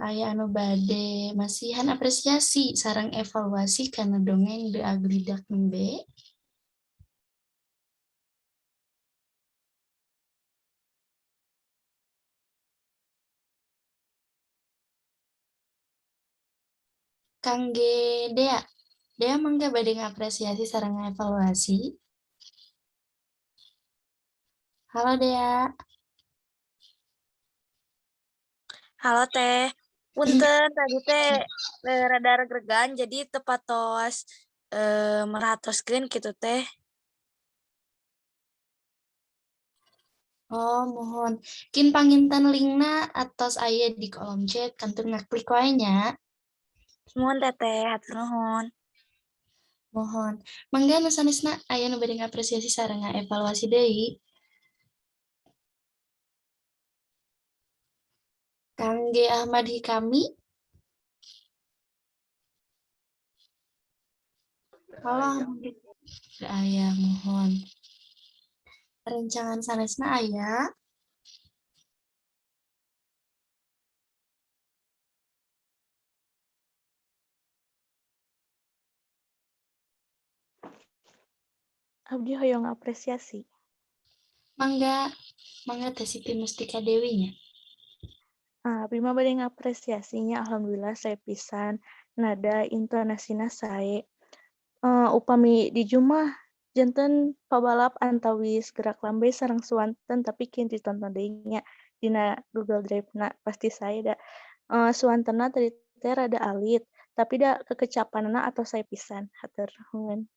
aya anu bade masihan apresiasi sareng evaluasi kana dongeng The Ugly Duck nembe. Kangge Dea, Dea mangga bade ngapresiasi sareng evaluasi. Halo Dea. Halo Teh, punten tadi teh rada reg-regan jadi teu patos merhatoskeun kitu teh. Oh, mohon. Kin panginten linkna atos aya di kolom chat kantun ngaklik wae nya. Nuhun Teteh, hatur nuhun. Mohon. Mangga nu sanesna aya nu bade ngapresiasi sareng ngaevaluasi deui. Kangge Ahmad Hikami. Halo Ahmad. Aya mohon. Rencangan sanesna aya. Abdi hoyong apresiasi. Mangga, mangga Teh Siti Mustika Dewi nya. Abdi mah bade ngapresiasinya alhamdulillah sae pisan nada intonasina sae. Upami di jumah janten pabalap antawis gerak lambe sareng suanten tapi kin ditonton deui nya dina Google Drive-na pasti sae da. Suantenna tadi teh rada alit tapi da kekecapanna atos sae pisan. Hatur nuhun.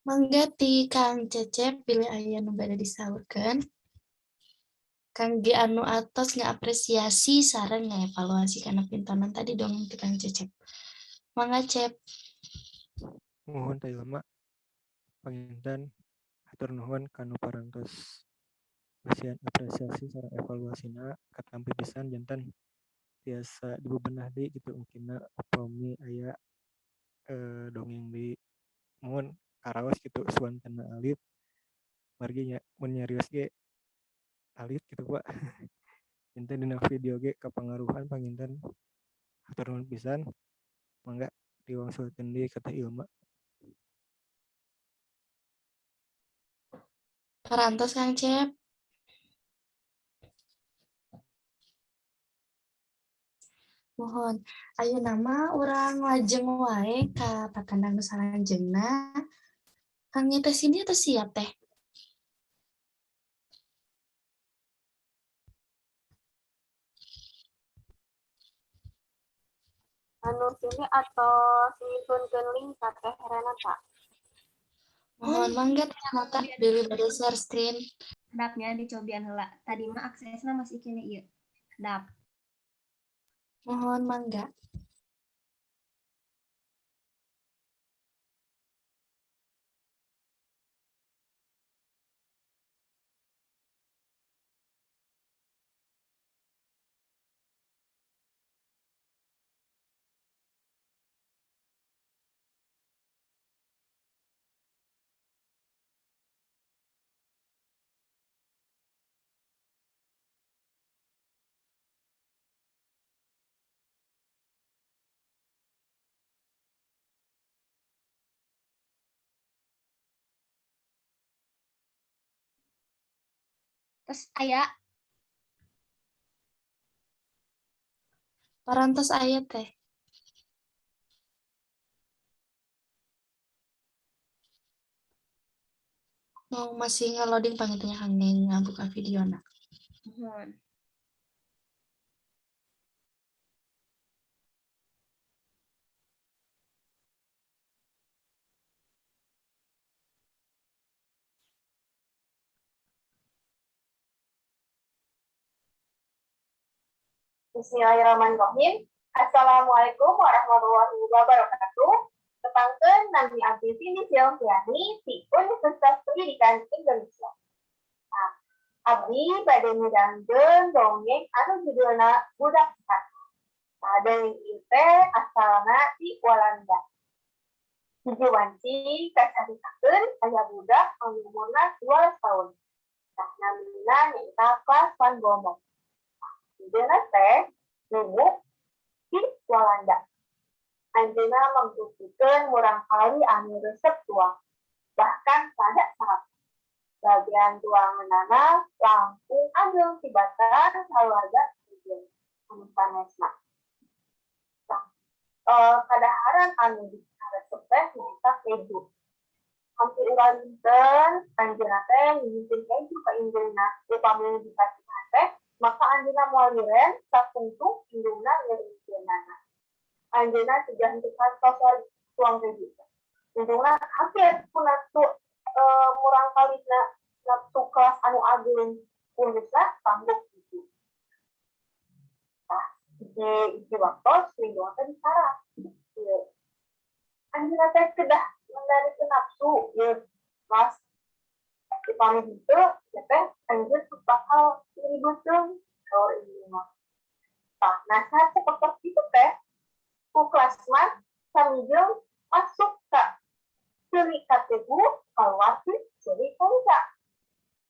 Mangga ti Kang Cecep bilih aya nu bade disaurkeun. Kangge anu atos ngaapresiasi sareng ngaevaluasi kana pintonan tadi dongeng ti Kang Cecep. Mangga Cep. Muhun Teh Ilma. Panginten hatur nuhun kanu parantos masihan apresiasi sareng evaluasina katampi pisan janten Tiasa dibebenah deui gitu mungkinna upami aya dongeng deui. Mun karaos gitu suantenna alit margi nya mun nyarios ge alit gitu, Pak. Janten dina video ge kapangaruhan panginten. Hatur nuhun pisan. Mangga diwangsulkeun deui ka Teh Ilma. Parantos, Kang Cep. Mohon. Ayeuna mah urang lajeng wae ka pakandang nu salajengna. Kang Teh Cindy tos siap, Teh? Anu sini atau nyuhunkeun link ka Teh Renata. Mohon mangga, Teh Renata, bilih bade share screen. Kedapnya dicobian heula. Tadi mah aksesna masih keneh ieu. Kedap. Mohon mangga. Terus aya. Parantos aya, Teh. Mau masih nge-loading panginten nya kangge ngabuka videona. Mohon. Bismillahirrahmanirrahim. Assalamualaikum warahmatullahi wabarakatuh. Tepangkeun, nami abdi Cindy Silviani ti Universitas Pendidikan Indonesia. Nah, abdi bade midangkeun dongeng anu judulna Budak Setan. Nah, dongeng ieu teh asalna ti Walanda. Hiji wanci kacaritakeun aya budak anu umurna 12 tahun. Nah, namina nyaeta Klaas van Bommel. Anjeunna teh nunggu di Walanda. Anjeunna mangtutikeun murangkali anu resep tuang, bahkan pada saat bagian tuanganana langkung ageng tibatan saluarga sejen anu sanesna. Nah, kadaharan anu dikaresep teh nyaeta keju. Hampir unggal dinten anjeunna teh nyimpen keju ka indungna. Upami dipasihan teh maka anjeunna moal liren satungtung indungna ngiringkeunana. Anjeunna cegah henteu kantos tuang keju. Indungna kaget ku nafsu murangkalina nafsu kelas anu ageung kulusna pangguk gitu. Tah, hiji waktos indungna teh disarang. Ieu. Anjeunna teh kedah ngendalikeun nafsu ieu kelas upami henteu ieu teh anjeun bakal ribeuteung saur indungna. Tah, nah saat sapertos kitu teh ku kelas mah samijeung masuk ka ceuli katebu kaluar ti ceuli kalika.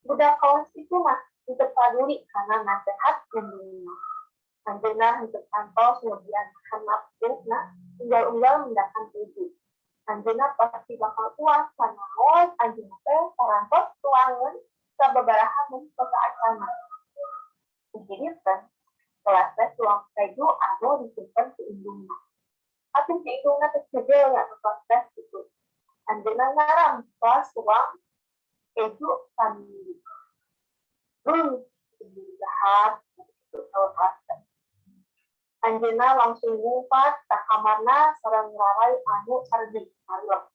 Budak kelas itu mah henteu paduli kana nasehat indungna. Anjeunna henteu kantos ngebian nafsuna unggal-unggal mendakan keju. Anjeunna pasti bakal puas sanaos anjeunna teh parantos tuangeun sababaraha mun saacana. Hiji dinten kelas teh tuang keju anu disimpen ku indungna. Atuh si indungna teh cegel nya ka kelas teh kitu. Anjeunna ngarang kelas tuang keju saminggu. Indung jahat kitu saur kelas teh. Anjeunna langsung ngumpat ka kamarna sareng ngararai anu sardi sarua.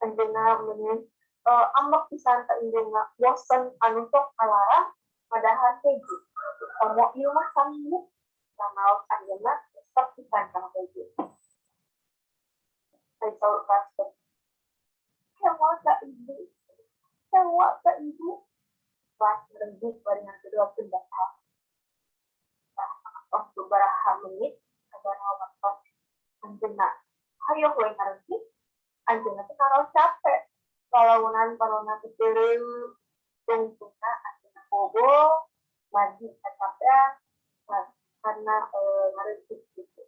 Anjeunna meuni ambek pisan ka indungna, bosen anu sok kalarang padahal keju. Komo ieu mah saminggu sanaos anjeunna resep pisan kana keju. Ari saur kelas teh, "Hewa ka ibu, hewa ka ibu." Kelas merenggut barengan kedua pun batal. Waktu menit sabaraha waktos anjeunna hayoh we ngarentik. Anjeunna teh karaos capek, lalaunan parona teh teureum. Tungtungna anjeunna bobo margi kacapean karena ngarentik gitu.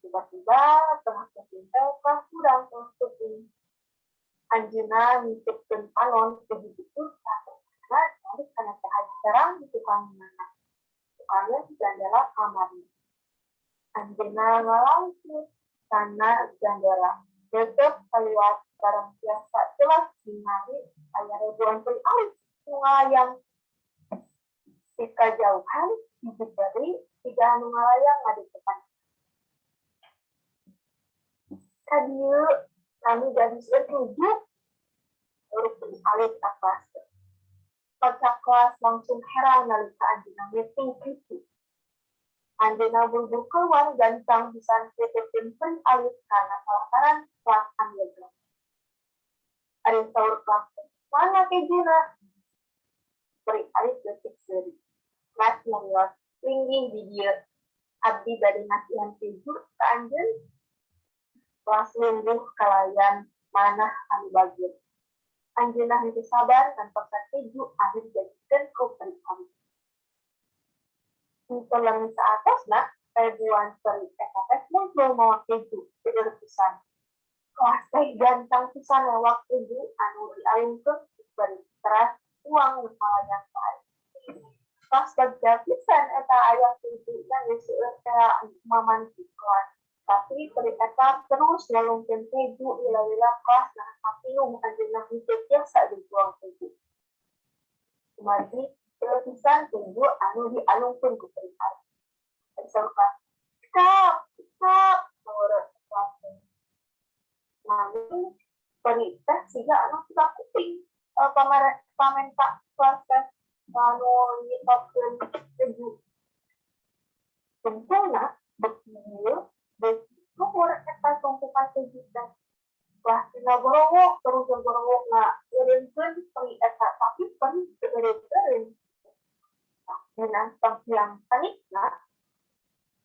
Tiba-tiba tengah peuting teh kelas hudang, kelas peuting. Anjeunna ngiceukeun panon teu hiji kursa, calik kana Teh Haji Serang di tukangna. Tukangna di jandela kamarna. Anjeunna ngalangkut kana jandela. Deukeuh kaliwat barang tiasa jelas ningali aya ribuan peri alit nu ngalayang. Ti kajauhan hiji peri siga anu ngalayang ngadeuketan. "Ka dieu, kami gadis seueur keju," saur peri alit ka kelas teh. Kocak kelas langsung heran nalika anjeunna ngitung kitu. Anjeunna buru-buru keluar gancang pisan nitipkeun peri alit kana palataran kelas anu. Ari saur kelas teh, "Mana kejuna?" Peri alit leutik seuri. Kelas nyarios, "Linggih di dieu. Abdi bade ngasihan keju ka anjeun." Kelas lungguh kalayan manah anu bageur. Anjeunna henteu sabar ngantosan keju anu dijajikeun ku peri alit. Henteu lami saatosna, ribuan peri eta teh muncul mawa keju seueur pisan. Kelas teh gancang pisan newak keju anu dialungkeun ku peri teras tuang nu kalayang wae. Kelas bagja pisan eta aya kejuna geus seueur tea mamanti kelas. Tapi peri eta terus ngalungkeun keju lila-lila kelas ngarasa pinuh anjeunna henteu tiasa dituang keju. Kumargi seueur pisan keju anu dialungkeun ku peri alit. Saur kelas, "Cekap, cekap," saur kelas teh. Nanging peri teh siga anu buka kuping pamenta kelas teh anu nyetopkeun keju. Tungtungna beuki dieu beuki luhur eta tumpukan keju teh. Kelas teh ngagorowok terus ngagorowok ngeureunkeun peri eta, tapi peri teu eureun-eureun. Dina panghilang panikna,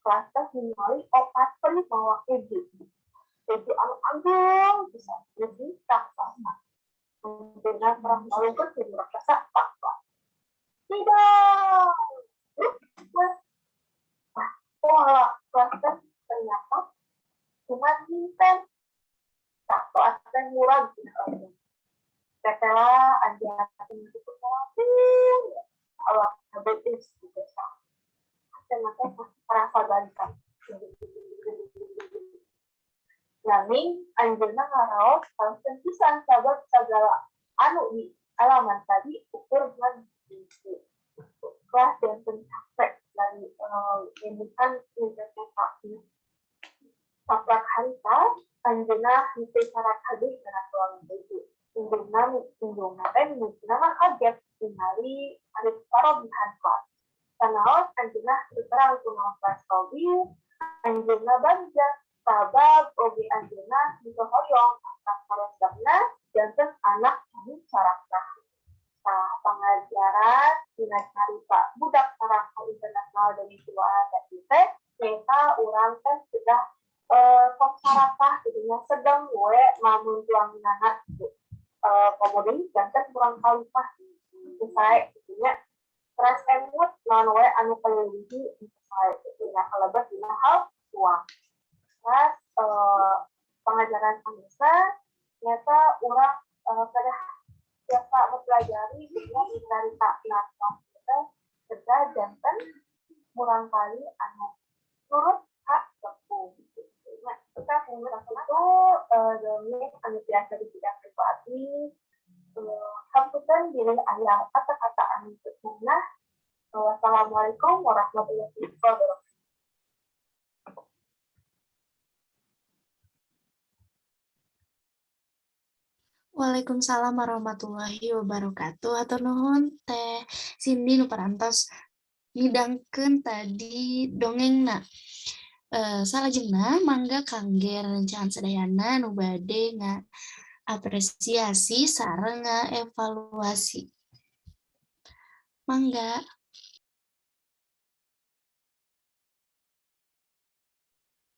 kelas teh ningali opat peri mawa keju. Keju anu ageung pisan, lebih raksasa. Anjeunna teras ngalungkeun keju raksasa ka kelas. "Tidak!" Wah, kelas teh ternyata cuma nginten. Tah, kelas teh murag. Tetela anjeunna teh khawatir, awakna beuteus gitu. Hatena teh karasa gancang. Nanging anjeunna ngaraos kaleunteun pisan sabab sagala anu di alaman tadi ukur ngan mimpi. Kelas janten capek dari nyebutan mimpi. Saprak harita anjeunna henteu sarakah deui kana tuangan keju. Indungna teh mimitina mah kaget ningali ari parobihan kelas. Sanaos anjeunna teu terang kunaon kelas robih, anjeunna bagja sabab oge anjeunna henteu hoyong anak karesepna janten anak anu sarakah. Tah, pangajaran dina carita Budak Sarakah Internasional dari Dua tadi teh nyaeta urang teh sudah tong sarakah gitu nya, sedeng we lamun tuanginana gitu. Komo deui janten kurang kalimah teu sae gitu nya. Teras emut naon we anu kaleuwihi teu sae gitu nya, kalebet dina hal tuang. Teras pangajaran sanesna nyaeta urang kedah tiasa mempelajari gitu nya di carita naskah teh kedah janten murangkali anu nurut ka sepuh gitu nya. Kita itu dongeng anu tiasa dipidangkeun ku abdi. Hapunten bilih aya kata-kata anu teu ngeunah. Wassalamualaikum warahmatullahi wabarakatuh. Waalaikumsalam warahmatullahi wabarakatuh. Hatur nuhun Teh Cindy nu parantos midangkeun tadi dongengna. Salajengna mangga kangge rerencangan sadayana nu bade ngaapresiasi sareng ngaevaluasi. Mangga.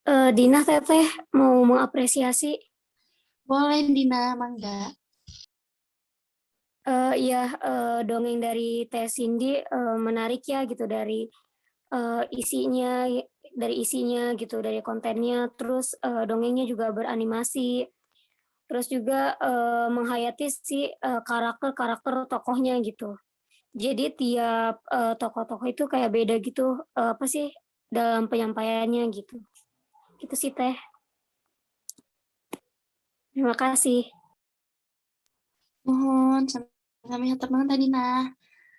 Dina, Teteh, mau mengapresiasi. Boleh, Dina, mangga. Iya, dongeng dari Teh Cindy menarik ya gitu dari isinya gitu, dari kontennya, terus dongengnya juga beranimasi, terus juga menghayati si karakter-karakter tokohnya gitu. Jadi tiap tokoh-tokoh itu kayak beda gitu, apa sih, dalam penyampaiannya gitu. Gitu sih, Teh. Terima kasih. Muhun, sami-sami, hatur nuhun Teh Dina.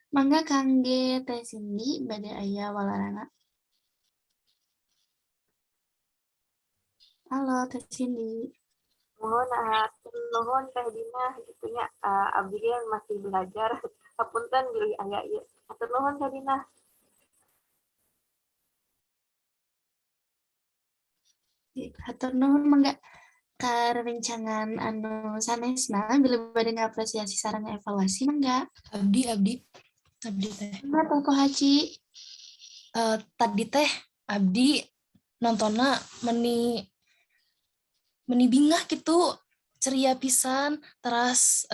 Mangga kangge Teh Cindy bade aya walarana. Halo, Teh Cindy. Muhun, hatur nuhun Teh Dina gitu nya, abdi ge masih belajar. Hapunten bilih aya ieu. Hatur nuhun, Teh Dina. Hatur nuhun, mangga ka rerencangan anu sanesna bilih bade ngapresiasi sareng evaluasi, mangga. Abdi, abdi. Abdi, Teh. Mangga, Teh Kohaci. Tadi teh abdi nontonna meni meni bingah gitu, ceria pisan, teras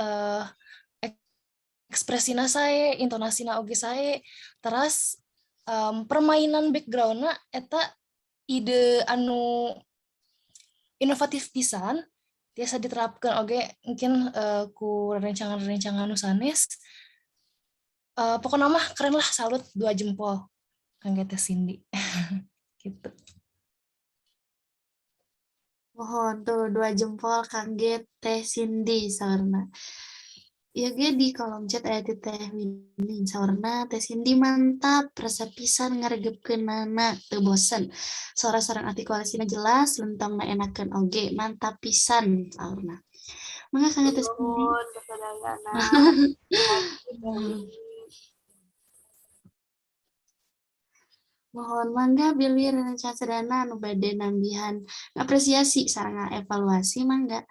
ekspresina sae, intonasina oge sae, teras permainan backgroundna eta ide anu inovatif pisan, tiasa diterapkan oge mungkin ku rerencangan-rerencangan nu sanes. Pokokna mah keren lah, salut dua jempol kangge Teh Cindy. Gitu. Muhun, tuh dua jempol kangge Teh Cindy saurna. Ieu ge di kolom chat aya ti Teh Winnie, saurna Teh Cindy mantap, resep pisan ngaregepkeunana, teu bosen. Sora sareng artikulasina jelas, lentongna enakeun oge, mantap pisan saurna. Mangga kangge Teh Cindy. Nuhun kasadayana. Muhun, mangga bilih rerencangan sadayana anu bade nambihan apresiasi sareng evaluasi, mangga.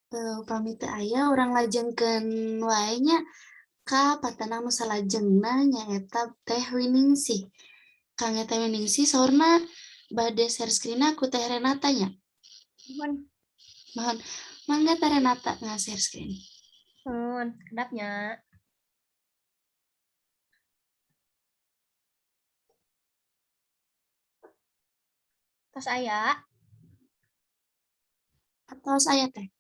Upami teu aya, urang lajengkeun wae nya ka patenang nu salajengna, nyaeta Teh Winingsih. Kangge Teh Winingsih, saurna bade share screen-na ku Teh Renata nya. Muhun. Muhun. Mangga, Teh Renata, nge-share screen. Muhun, kedap nya. Tos aya? Atos aya, Teh.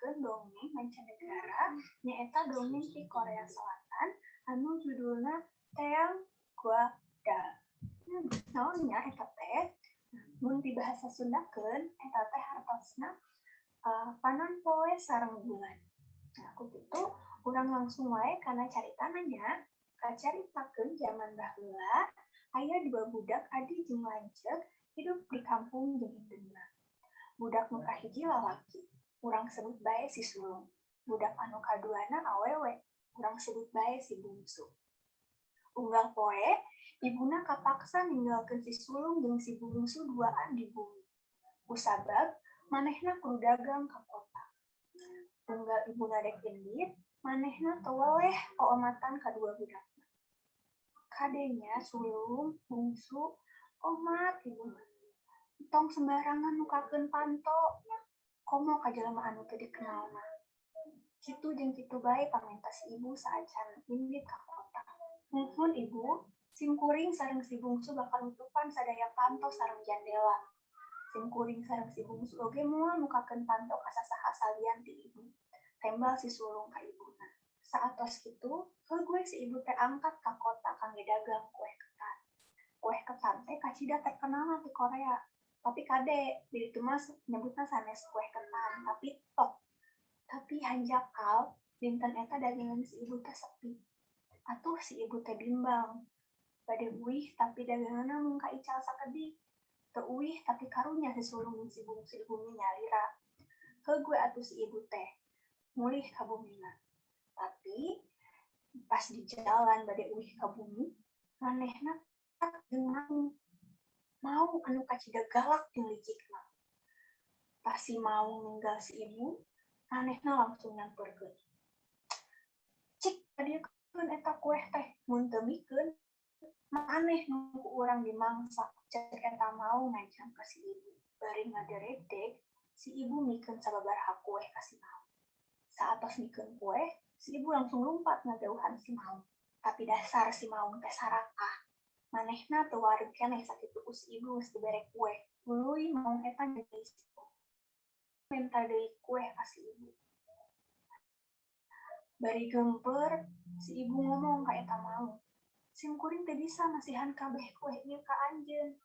Dongeng mancanegara, nyaeta dongeng ti Korea Selatan anu judulna Taeyang Gwa Dal. Naon nya eta teh? Mun dibahasa Sundakeun eta teh hartosna panon poe sareng bulan. Nah, ku kitu urang langsung wae kana caritana nya. Kacaritakeun jaman baheula aya dua budak adi jeung lanceuk hidup di kampung jeung indungna. Budak nu kahiji lalaki, urang sebut bae si sulung. Budak anu kaduana awewe, urang sebut bae si bungsu. Unggal poe, ibuna kapaksa ninggalkeun si sulung jeung si bungsu duaan di bumi. Kusabab manehna kudu dagang ka kota. Unggal ibuna dek indit, manehna teu weleh oomatan kadua budakna. Kadenya sulung, bungsu, omat ibuna. Tong sembarangan mukakeun panto, komo ka jelema anu teu dikenalna. Kitu jeung kitu bae pamenta si ibu saacan indit ka kota. Muhun, Ibu, sim kuring sareng si bungsu bakal nutupan sadaya panto sareng jandela. Sim kuring sareng si bungsu oge moal mukakeun panto ka sasaha salian ti ibu. Tembal si sulung ka ibuna. Saatos kitu, heug we si ibu teh angkat ka kota kangge dagang kueh ketan. Kueh ketan teh kacida terkenalna di Korea. Tapi kade, di ditu mah nyebutna sanes kueh ketan, tapi tok. Tapi hanjakal, dinten eta dagangan si ibu teh sepi. Atuh si ibu teh bimbang. Bade uih tapi daganganna mung kaical sakedik. Teu uih tapi karunya si sulung jeung si bungsu di bumi nyalira. Heug we atuh si ibu teh mulih ka bumina. Tapi pas di jalan bade uih ka bumi, manehna jeung maung. Maung anu kacida galak jeung licikna. Pas si maung ninggal si ibu, manehna langsung nyamperkeun. Cik kadiekeun eta kueh teh, mun teu mikeun maneh nu ku urang dimangsa. Cek eta maung ngancam ka si ibu. Bari ngaderedeg, si ibu mikeun sababaraha kueh ka si maung. Saatos mikeun kueh, si ibu langsung lumpat ngajauhan si maung. Tapi dasar si maung teh sarakah. Manehna teu wareg keneh sakitu ku si ibu geus dibere kueh. Tuluy maung eta jadi si ibu. Minta deui kueh ka si ibu. Bari geumpeur, si ibu ngomong ka eta maung. Sim kuring teu bisa masihan kabeh kueh ieu ka anjeun.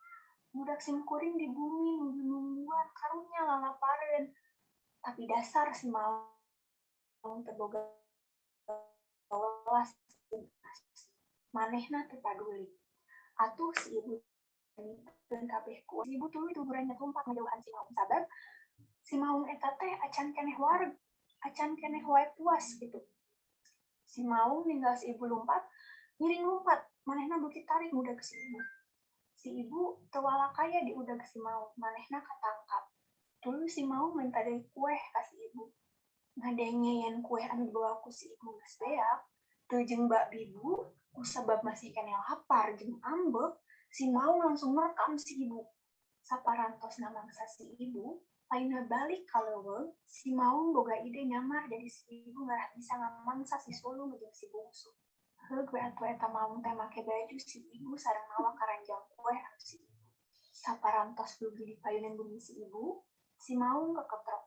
Budak sim kuring di bumi nunggu-nungguan karunya lalapareun. Tapi dasar si maung teu boga welas jeung asih. Manehna teu paduli. Atuh si ibu mikeun kabeh kueh. Si ibu tuluy tuburannya tumpak ngajauhan si maung sabab si maung eta teh acan keneh wareg, acan keneh wae puas gitu. Si maung ninggal si ibu lumpat, ngiring lumpat, manehna beuki tarik ngudag si ibu. Si ibu teu walakaya diudag si maung, manehna katangkap. Tuluy si maung minta deui kueh ka si ibu. Ngadenge yen kueh anu dibawa ku si ibu geus beak, teu jeung bak bibu, kusabab masih keneh lapar jeung ambek, si maung langsung merekam si ibu. Saparantos namangsa si ibu, lainna balik ka leuweung, si maung boga ide nyamar jadi si ibu ngarah bisa ngamangsa si sulung jeung si bungsu. Heug we atuh eta maung teh make baju si ibu sareng mawa karanjang kueh anu si ibu. Saparantos dugi di payunan bumi si ibu, si maung keketrok.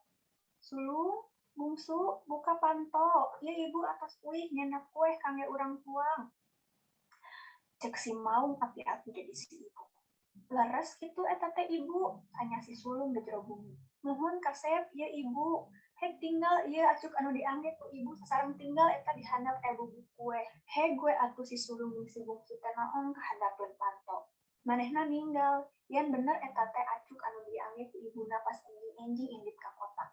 Sulung, bungsu, buka panto, ieu ibu atos uih nyandak kueh kangge urang tuang. Cek si maung api-api jadi si ibu. Leres kitu eta teh ibu, tanya si sulung di jero bumi. Muhun kasep ieu ibu, hek tinggal ieu acuk anu diangge ku ibu sasareng tinggal eta di handap bubuk kueh. Heg we atuh si sulung jeung si bungsu teh noong ka handapeun panto. Manehna ninggal, yen bener eta teh acuk anu diangge ku ibuna pas enjing-enjing indit ka kota.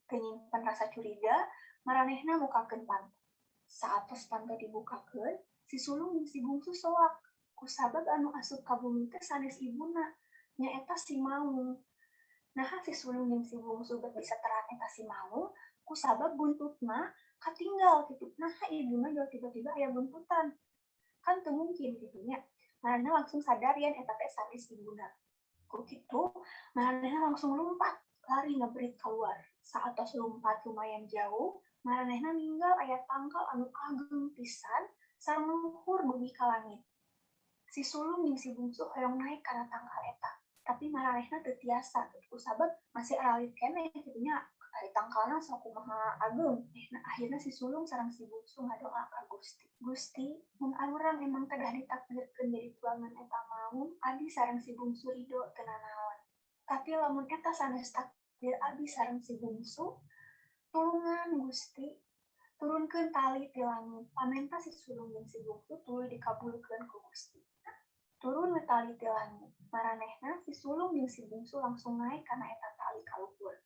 Teu nyimpen rasa curiga, maranehna mukakeun panto. Saatos panto dibukakeun, si sulung jeung si bungsu soak. Kusabab anu asup ka bumi teh sanes ibuna, nyaeta si maung. Naha si sulung jeung si bungsu bet bisa terang eta si maung, kusabab buntutna katinggal kitu. Naha ibuna jauh tiba-tiba aya buntutan. Kan teu mungkin kitu nya. Maranehna langsung sadar yen eta teh sanes ibuna. Ku kitu, maranehna langsung lumpat, lari ngebrit keluar. Saatos lumpat lumayan jauh, maranehna ninggal aya tangkal anu ageng pisan sareng luhur dugi ka langit. Si sulung jeung si bungsu hoyong naik kana tangkal eta, tapi maranehna teu tiasa kusabab masih aralit keneh kitu nya, ari tangkalna sok kumaha ageung. Nah, akhirna si sulung sareng si bungsu ngadoa ka Gusti. Gusti, mun arurang emang kedah ditakdirkeun jadi tuangan eta maung, abi sareng si bungsu rido teu nanaon. Tapi lamun eta sanes takdir abi sareng si bungsu, tulungan Gusti, turunkeun tali ti langit. Pamenta si sulung jeung si bungsu tuluy dikabulkeun ku Gusti. Turun we tali ti langit. Maranehna si sulung jeung si bungsu langsung naik kana eta tali ka luhur.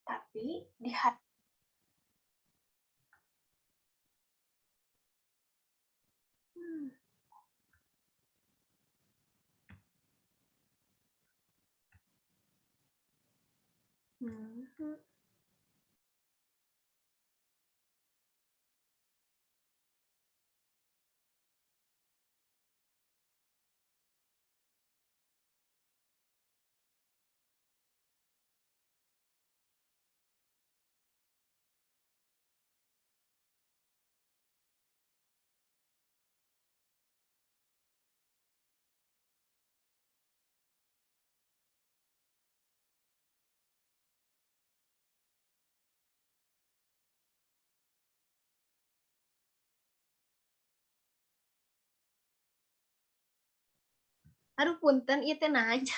Tapi di hati Aduh, punten ieu teh nanya.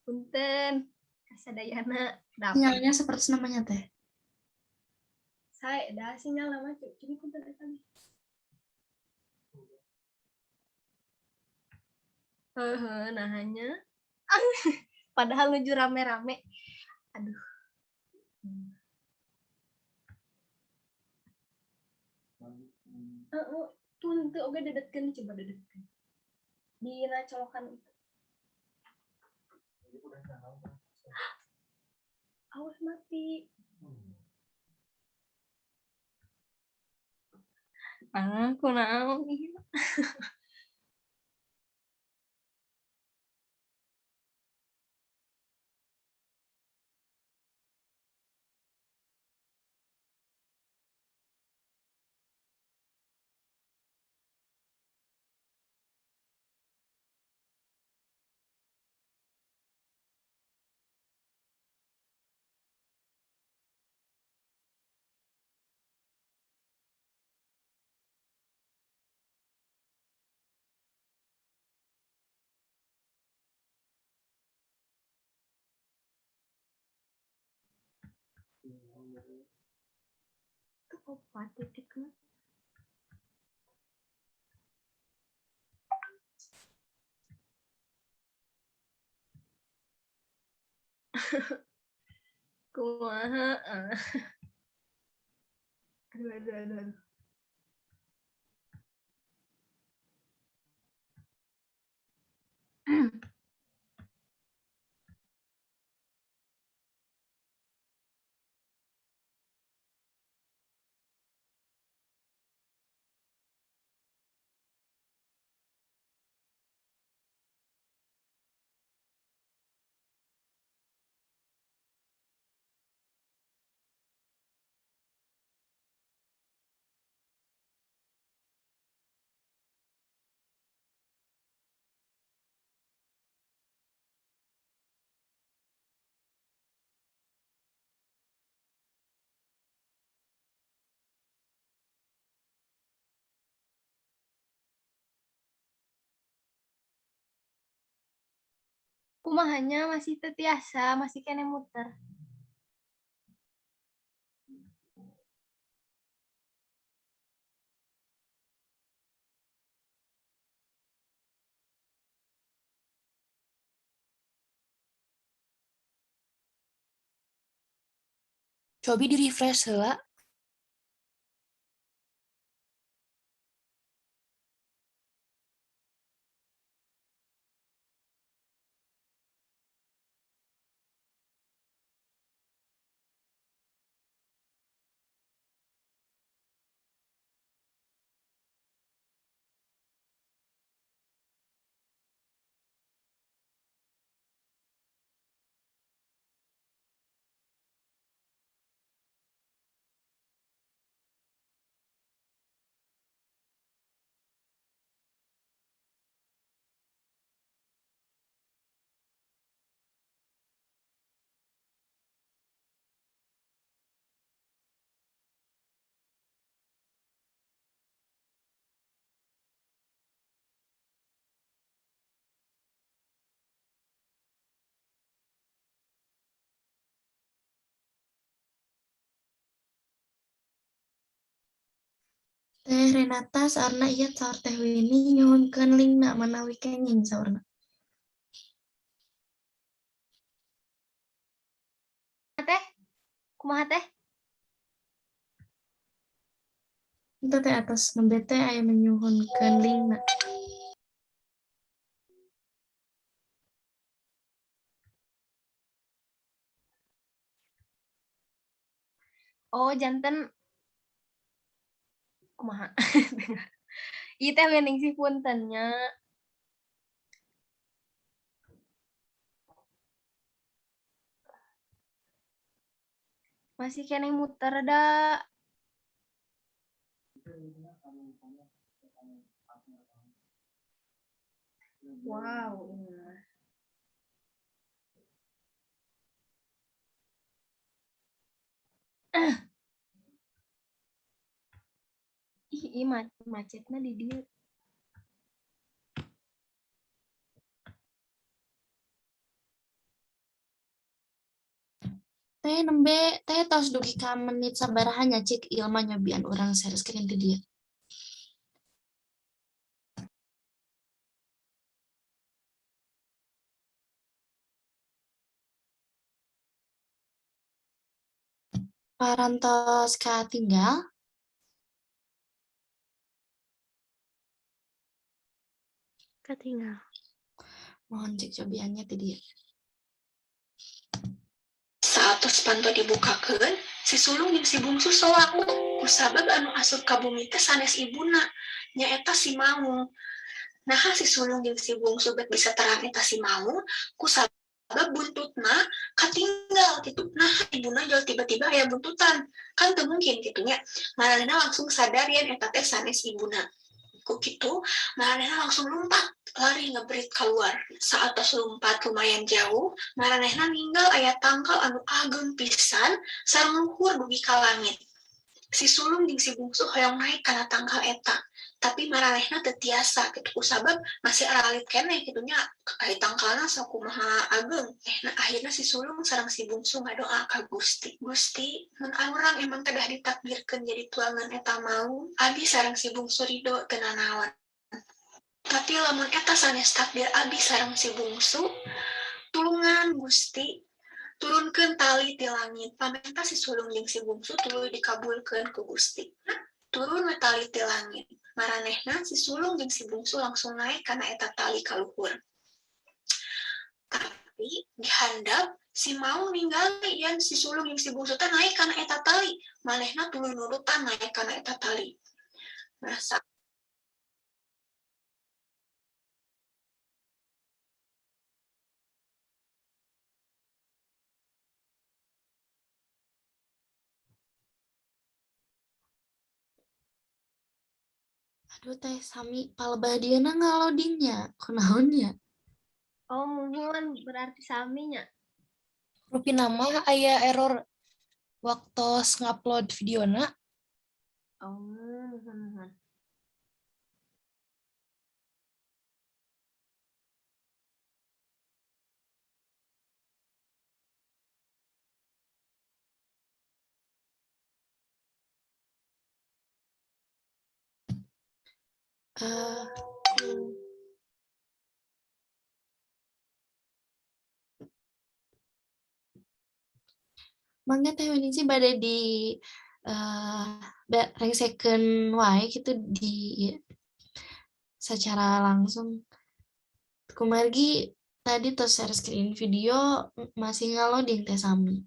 Punten. Kasadayana dapat. Sinyalnya seperti namanya teh. Saya dah sinyal nama cumi punten eta mah. Heeh, nahanya. Padahal nuju rame-rame. Aduh. Heeh, tun teu oge dedetkeun, coba dedetkeun. Dina colokan itu. Awas mati. Ah, kunaon ieu? Itu opat titikna. Kumaha? Ah. Aduh, aduh, aduh, aduh. Kumahanya masih teu tiasa, masih keneh muter. Cobi di refresh heula. Teh Renata saurna ieu saur Teh Winnie nyuhunkeun linkna manawi kenging saurna. Teh? Kumaha teh? Henteu teh atos nembe teh aya nu nyuhunkeun linkna. Oh, janten kumaha? Ieu teh wening sih punten nya. Masih keneh muter da. Wow, ini mah. Ih, ieu macetna di dieu. Teh nembe teh tos dugi ka menit sabaraha nya cik Ilma nyobian urang share screen ti dieu. Parantos katinggal? Katinggal. Mohon cek cobiannya ti dieu. Saatos panto dibukakeun, si sulung jeung si bungsu soak kusabab anu asup ka bumi teh sanes ibuna, nyaeta si maung. Naha si sulung jeung si bungsu bet bisa terang eta si maung kusabab buntutna katinggal kitu. Nah, ibuna jol tiba-tiba aya buntutan. Kan teu mungkin kitu nya. Maranehna langsung sadar yen eta teh sanes ibuna. Ku kitu, maranehna langsung lompat, lari ngebrit keluar. Saatos lompat lumayan jauh, maranehna ninggal aya tangkal anu ageng pisan sareng luhur dugi ka langit. Si sulung jeung si bungsu hoyong naik kana tangkal eta, tapi maranehna teu tiasa kitu kusabab masih aralit keneh kitu nya, ai tangkalna sakumaha ageng. Nah, akhirna si sulung sareng si bungsu ngadoa ka Gusti. Gusti, mun urang emang kedah ditakdirkeun jadi tuangan eta maung, abi sareng si bungsu ridho teu nanaon. Tapi lamun eta sanes takdir abi sareng si bungsu, tulungan Gusti, turunkeun tali ti langit. Pamenta si sulung jeung si bungsu tuluy dikabulkeun ku Gusti. Nah, turun we tali ti langit. Maranehna si sulung jeung si bungsu langsung naik kana eta tali ka luhur. Tapi dihandap si maung ningali yen si sulung jeung si bungsu teh naik kana eta tali. Manehna tuluy nurutan naik kana eta tali. Nah, Aduh teh sami palebah dieuna ngaloadingnya, kunaon nya? Oh, muhun berarti sami nya. Rupina mah aya error waktos ngupload videona. Oh, muhun muhun. Mangga Teh Winingsih bade di rengsekeun wae kitu di secara langsung. Kumargi tadi tos share screen video masih ngaloading teh sami.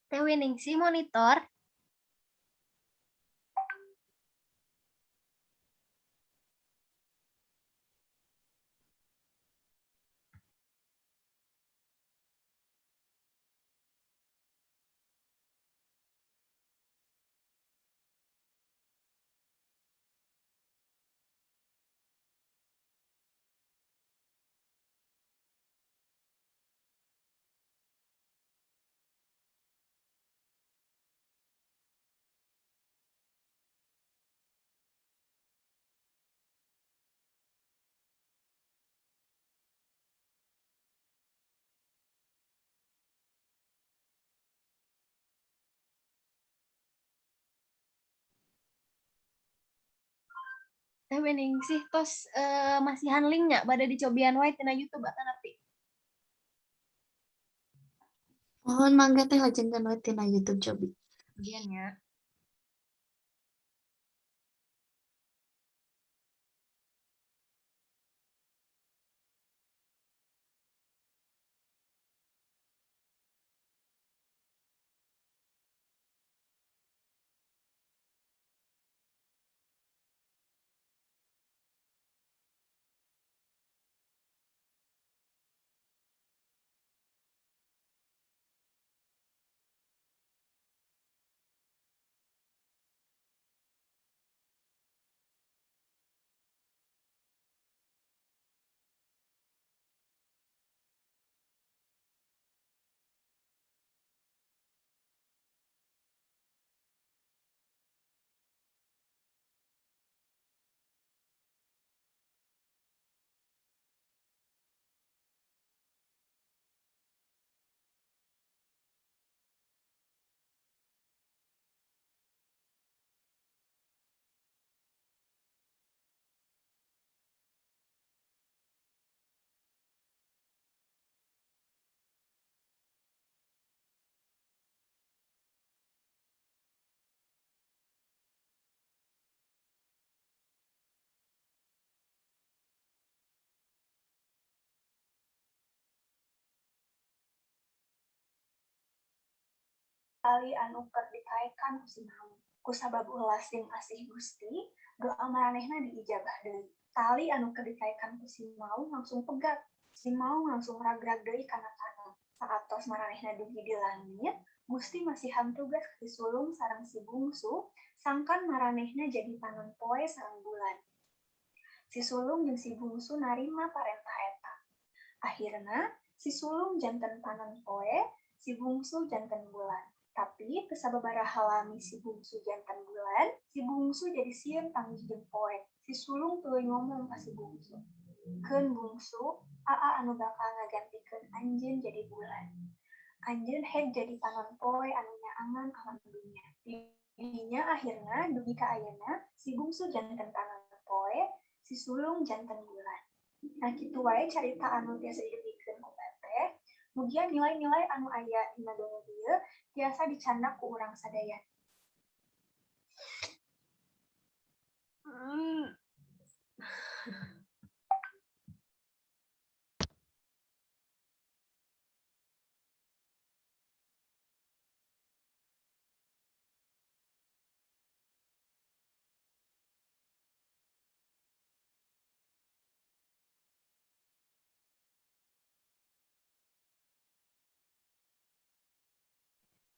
Teh Winingsih monitor. Teh Winingsih tos masihan linknya bade dicobian wae tina YouTube atanapi. Mohon mangga teh lajengkeun wae tina YouTube cobi. Cobian nya. Tali anu keur ditaekan ku si Maung. Kusabab ulas jeung asih Gusti, doa maranehna diijabah deui. Tali anu keur ditaekan ku si Maung langsung pegat. Si Maung langsung ragrag deui kana tanah. Saatos maranehna dugi di langit, Gusti masihan tugas ka si sulung sareng si bungsu, sangkan maranehna jadi panon poe sareng bulan. Si sulung jeung si bungsu narima parentah eta. Akhirna, si sulung janten panon poe, si bungsu janten bulan. Tapi teu sababaraha lami si bungsu janten bulan, si bungsu jadi sieun panggih jeung poe. Si sulung tuluy ngomong ka si bungsu, "Keun bungsu, aa anu bakal ngagantikeun anjeun jadi bulan. Anjeun heg jadi panon poe anu nyaangan alam dunya." Didinya akhirna dugi ka ayeuna si bungsu janten panon poe, si sulung janten bulan. Nah, kitu wae carita anu tiasa didugikeun ku Teteh. Mugia nilai-nilai anu aya dina dongeng ieu tiasa dicandak ku urang sadaya.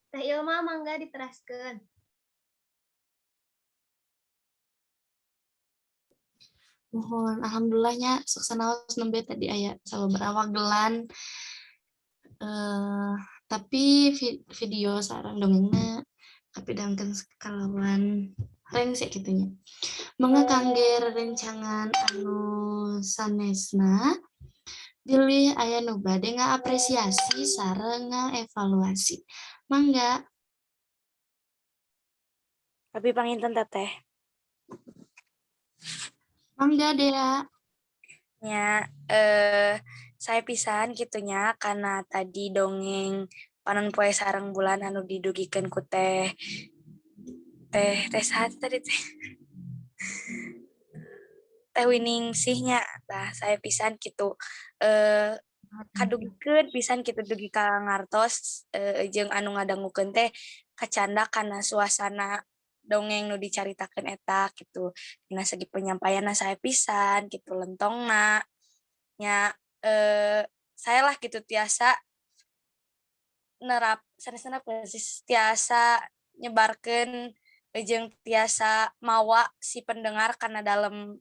Teh Ilma mangga diteraskeun. Mohon, alhamdulillahnya suksana nembe tadi aya sababaraha wagelan. Tapi video sareng dongengna kapidangkeun kalawan rengse kitu nya. Mangga kangge rerencangan anu sanesna bilih aya nu bade ngaapresiasi sareng ngaevaluasi. Mangga. Abi panginten Teteh. Mangga Dea. Nya, saya pisan kitu nya karena tadi dongeng panon poe sareng bulan anu didugikeun ku teh teh teh saha tadi teh? Teh Winingsih nya. Tah saya pisan kitu kadugikeun pisan kitu dugi ka ngartos jeung anu ngadangukeun teh kacandak kana suasana dongeng nu dicaritakeun eta kitu. Dina segi penyampaianna sae pisan kitu lentongna nya, saya lah kitu tiasa nerap sanesna persis tiasa nyebarkeun jeung tiasa mawa si pendengar kana dalem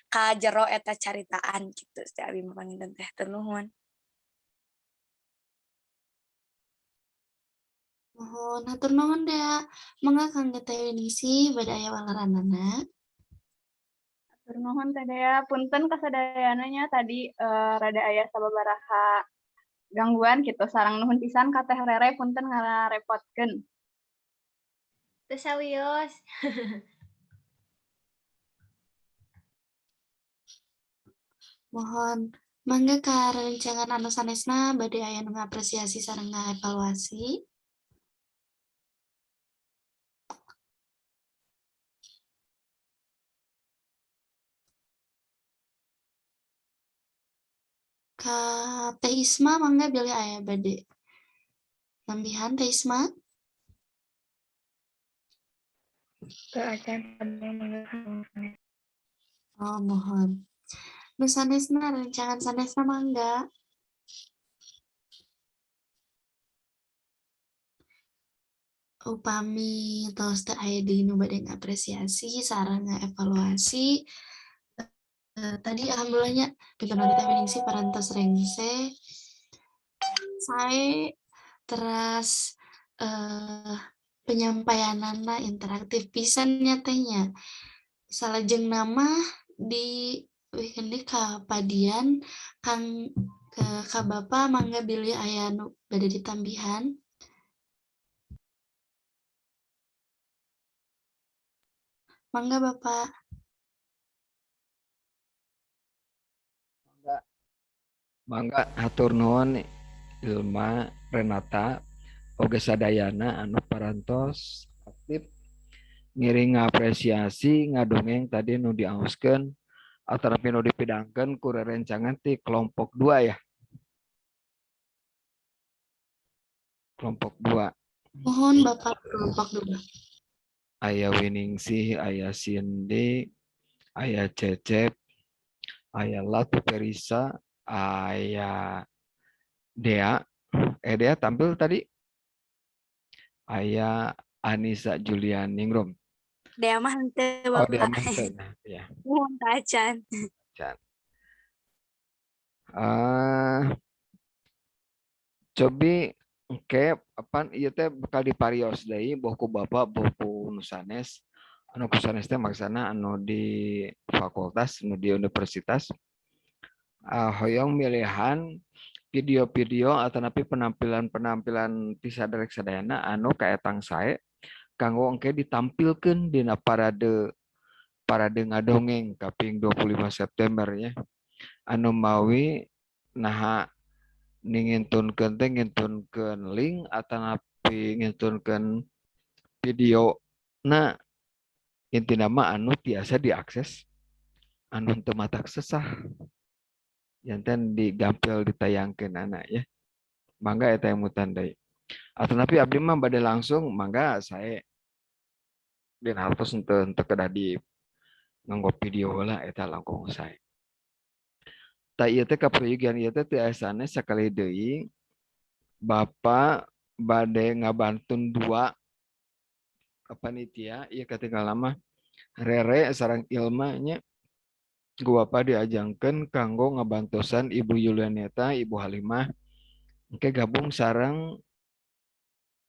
ka jero eta caritaan kitu. Teh abi mah panginten teh, hatur nuhun. Mohon, hatur nuhun Dea. Mangga kangge Teh Winingsih bade aya waleranana. Hatur nuhun Teh Dea, punten kasadayana nya tadi rada aya sababaraha gangguan kitu, sareng nuhun pisan ka Teh Rere, punten ngarepotkeun. Teu sawios. Mohon, mangga ka rerencangan anu sanesna bade aya nu ngapresiasi sareng ngaevaluasi. Ka Teh Isma mangga bilih aya bade nambihan, Teh Isma. Teu acan, mangga. Oh, mohon. Nu sanesna, rencangan sanesna mangga. Upami tos teu aya deui nu bade ngapresiasi sareng ngaevaluasi. Tadi alhamdulillahnya pinten oge Teh Winingsih parantos rengse. Sae teras penyampaianana interaktif pisan nya teh nya. Salajengna mah di wikeun deui ka Padian Kang ke ka Bapa mangga bilih aya nu bade ditambihan. Mangga Bapak. Mangga. Mangga, hatur nuhun Ilma, Renata, oge sadayana anu parantos aktif ngiring ngapresiasi ngadongeng tadi nu diaoskeun atanapi nu dipidangkeun ku rerencangan ti kelompok 2 ya. Kelompok 2. Mohon Bapak kelompok 2. Aya Winingsih, aya Cindy, aya Cecep, aya Latu Perisa, aya Dea. Dea tampil tadi. Aya Anissa Julianingrum. Dea mah henteu Oh, Dea Bapak. mah henteu, nah, ya. Mohon tacan. Can. Cobi engke apan ieu teh bakal diparios deui boh ku bapak boh ku nu sanes. Anu ku sanes teh maksana anu di fakultas, anu di universitas. Hoyong milihan video-video atanapi penampilan-penampilan ti saderek sadayana anu kaetang sae kanggo engke ditampilkeun dina parade parade ngadongeng kaping 25 September ya. Anu mawi naha ningintunkeun teh ngintunkeun link atanapi ngintunkeun video na intina mah anu tiasa diakses anu teu matak sesah janten digampil ditayangkeun anak ya. Mangga eta emutan deui. Atanapi abdi mah bade langsung mangga sae dina hartos henteu henteu kedah di nganggo video heula eta langkung sae. Tah ieu teh kaprayugian ieu teh teu aya sanes sakali deui Bapak bade ngabantun dua panitia ieu katinggalan mah Rere sareng Ilma nya ku Bapak diajangkeun kanggo ngabantosan Ibu Yulianeta, Ibu Halimah engke gabung sareng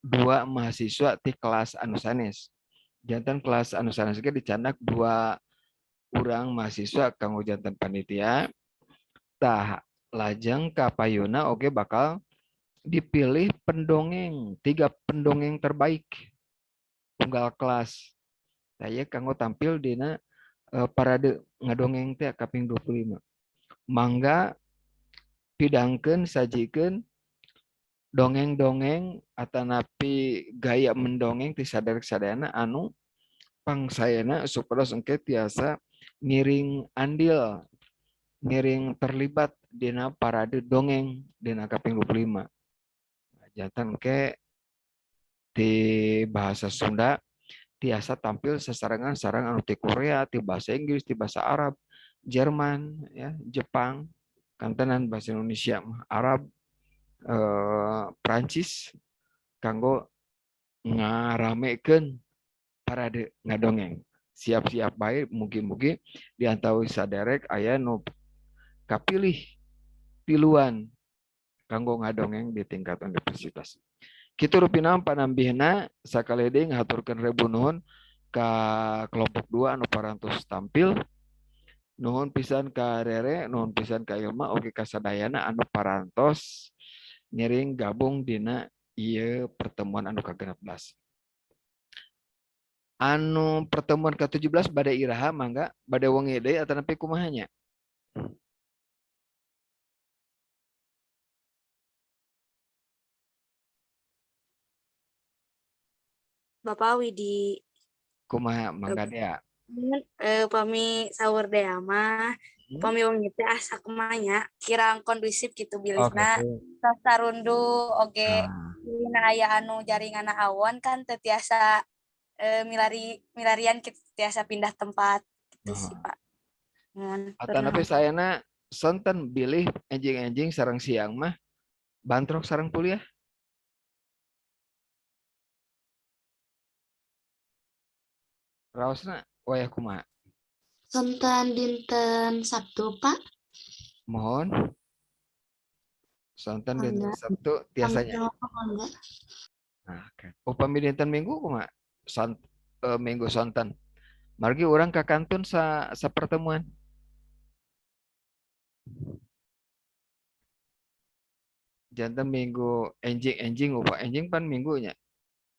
dua mahasiswa ti kelas anu sanes. Janten kelas anu sanes ge dicandak dua urang mahasiswa kanggo janten panitia. Tah lajeng ka payuna oge bakal dipilih pendongeng, 3 pendongeng terbaik unggal kelas. Tah ieu kanggo tampil dina parade ngadongeng teh kaping 25. Mangga pidangkeun sajikeun dongeng-dongeng atanapi gaya mendongeng ti saderek sadayana anu pangsaena supados engke tiasa ngiring andil, ngiring terlibat dina parade dongeng dina kaping 25. Janten engke di bahasa Sunda tiasa tampil sasarengan sareng anu ti Korea, ti bahasa Inggris, ti bahasa Arab, Jerman, ya, Jepang, kantenan bahasa Indonesia, Arab, Prancis kanggo ngaramekeun parade ngadongeng. Siap-siap bae mugi-mugi diantawis saderek aya nu kapilih tiluan kanggo ngadongeng di tingkat universitas. Kitu rupina panambihna sakali deui ngahaturkeun rebu nuhun ka kelompok 2 anu parantos tampil. Nuhun pisan ka Rere, nuhun pisan ka Ilma, oge ka sadayana anu parantos ngiring gabung dina ieu pertemuan anu ka-16. Anu pertemuan ka-17 bade iraha mangga, bade wengi deui atanapi kumaha nya? Bapak Widi. Kumaha mangga dea? Pami sahur dea mah, pami wengi teh asa kumaha nya, kirang kondusif gitu bilihna. Oh, Sarundu oge bilihna aya anu jaringanna awon kan teu tiasa milari milarian kitu tiasa pindah tempat gitu sih Pak. Atanapi sayana sonten bilih enjing-enjing sareng siang mah bantrok sareng kuliah. Raosna wayah kumaha? Sonten dinten Sabtu, Pak. Mohon. Sonten dinten Sabtu tiasanya. Nah, okay. Upami dinten Minggu kumaha? Minggu sonten. Margi urang ka kantun sa pertemuan. Janten Minggu enjing-enjing upa enjing pan minggunya.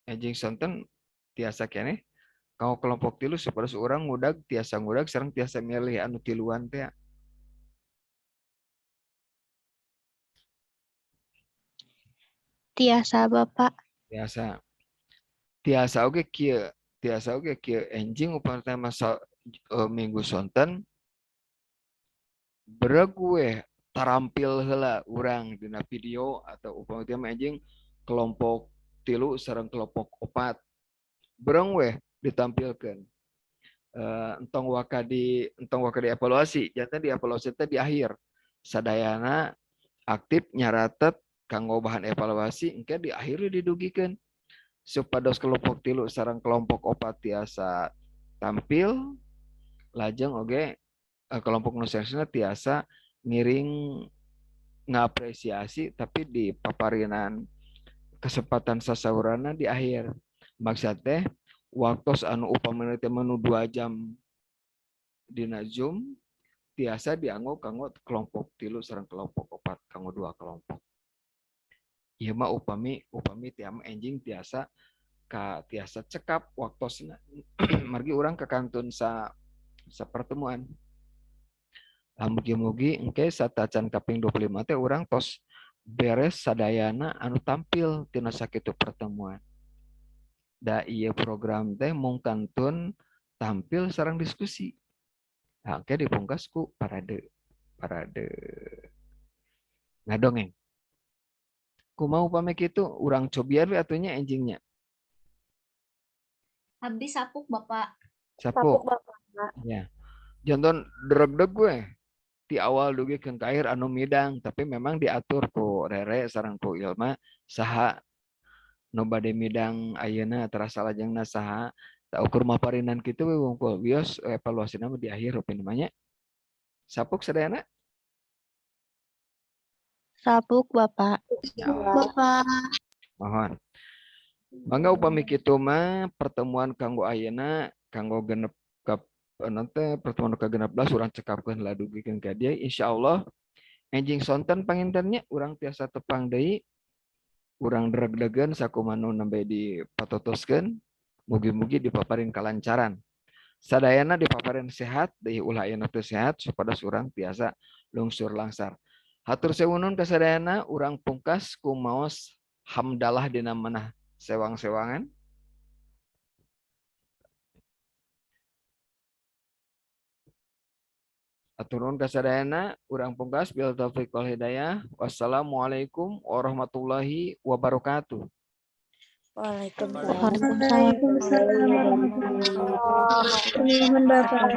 Enjing sonten tiasa keneh. Kanggo kelompok tilu supados urang ngudag tiasa ngudag sareng tiasa milih anu tiluan teh. Tiasa Bapak. Tiasa. Tiasa oge kieu, tiasa oge kieu enjing upamana masa minggu sonten bereg we tarampil heula urang dina video atau upamana mah enjing kelompok 3 sareng kelompok 4. Bareng weh ditampilkan. Entong waka dievaluasi, janten dievaluasi teh di akhir. Sadayana aktif nyaratet kanggo bahan evaluasi, engke di akhir didugikeun supados kelompok 3 sareng kelompok 4 tiasa tampil, lajeng oge kelompok nu sanesna tiasa ngiring ngapresiasi, tapi di paparinan kesempatan sasaurana di akhir. Maksud teh waktu anu upamana teh menu 2 jam dina Zoom tiasa dianggo kanggo kelompok 3 sareng kelompok 4, kanggo dua kelompok. Ieu mah upami upami tiam enjing tiasa ka tiasa cekap waktosna, margi urang kakantun sa pertemuan. Lah, mugi-mugi engke satacan kaping 25 teh urang tos beres sadayana anu tampil tina sakitu pertemuan. Da ieu program teh mung kantun tampil sareng diskusi. Nah, engke dipungkas ku parade parade ngadongeng. Kumaha upami kitu, urang cobian we atuh nya enjing nya? Abdi sapuk, Bapak. Sapuk. Bapak. Ya. Janten dregdeg we ti awal dugi ka akhir anu midang, tapi memang diatur ku Rere sareng ku Ilma saha nu bade midang ayeuna, terasa lajengna saha. Tah, ukur maparinan kitu we wungkul, wios evaluasina mah di akhir rupina mah nya. Sapuk sadayana? Sapuk, Bapak. Ya. Bapak. Mohon. Mangga upami kitu mah pertemuan kanggo ayeuna, kanggo genep ka nanti pertemuan ka 16 urang cekapkeun lah dugikeun ka dieu. Insyaallah enjing sonten panginten nya urang tiasa tepang deui, urang dregdegeun sakumaha nu nembe dipatotoskeun. Mugi-mugi dipaparin kalancaran sadayana, dipaparin sehat deui, ulah aya teu sehat, supados urang tiasa lungsur langsar. Hatur sewu nuhun ka sadayana. Urang pungkas ku maos hamdalah dina manah sewang-sewangan. Hatur nuhun kasadayana, urang pungkas bil taufiq wal hidayah. Wassalamualaikum warahmatullahi wabarakatuh. Waalaikumsalam. Waalaikumsalam warahmatullahi wabarakatuh. Nuhun, Bapak.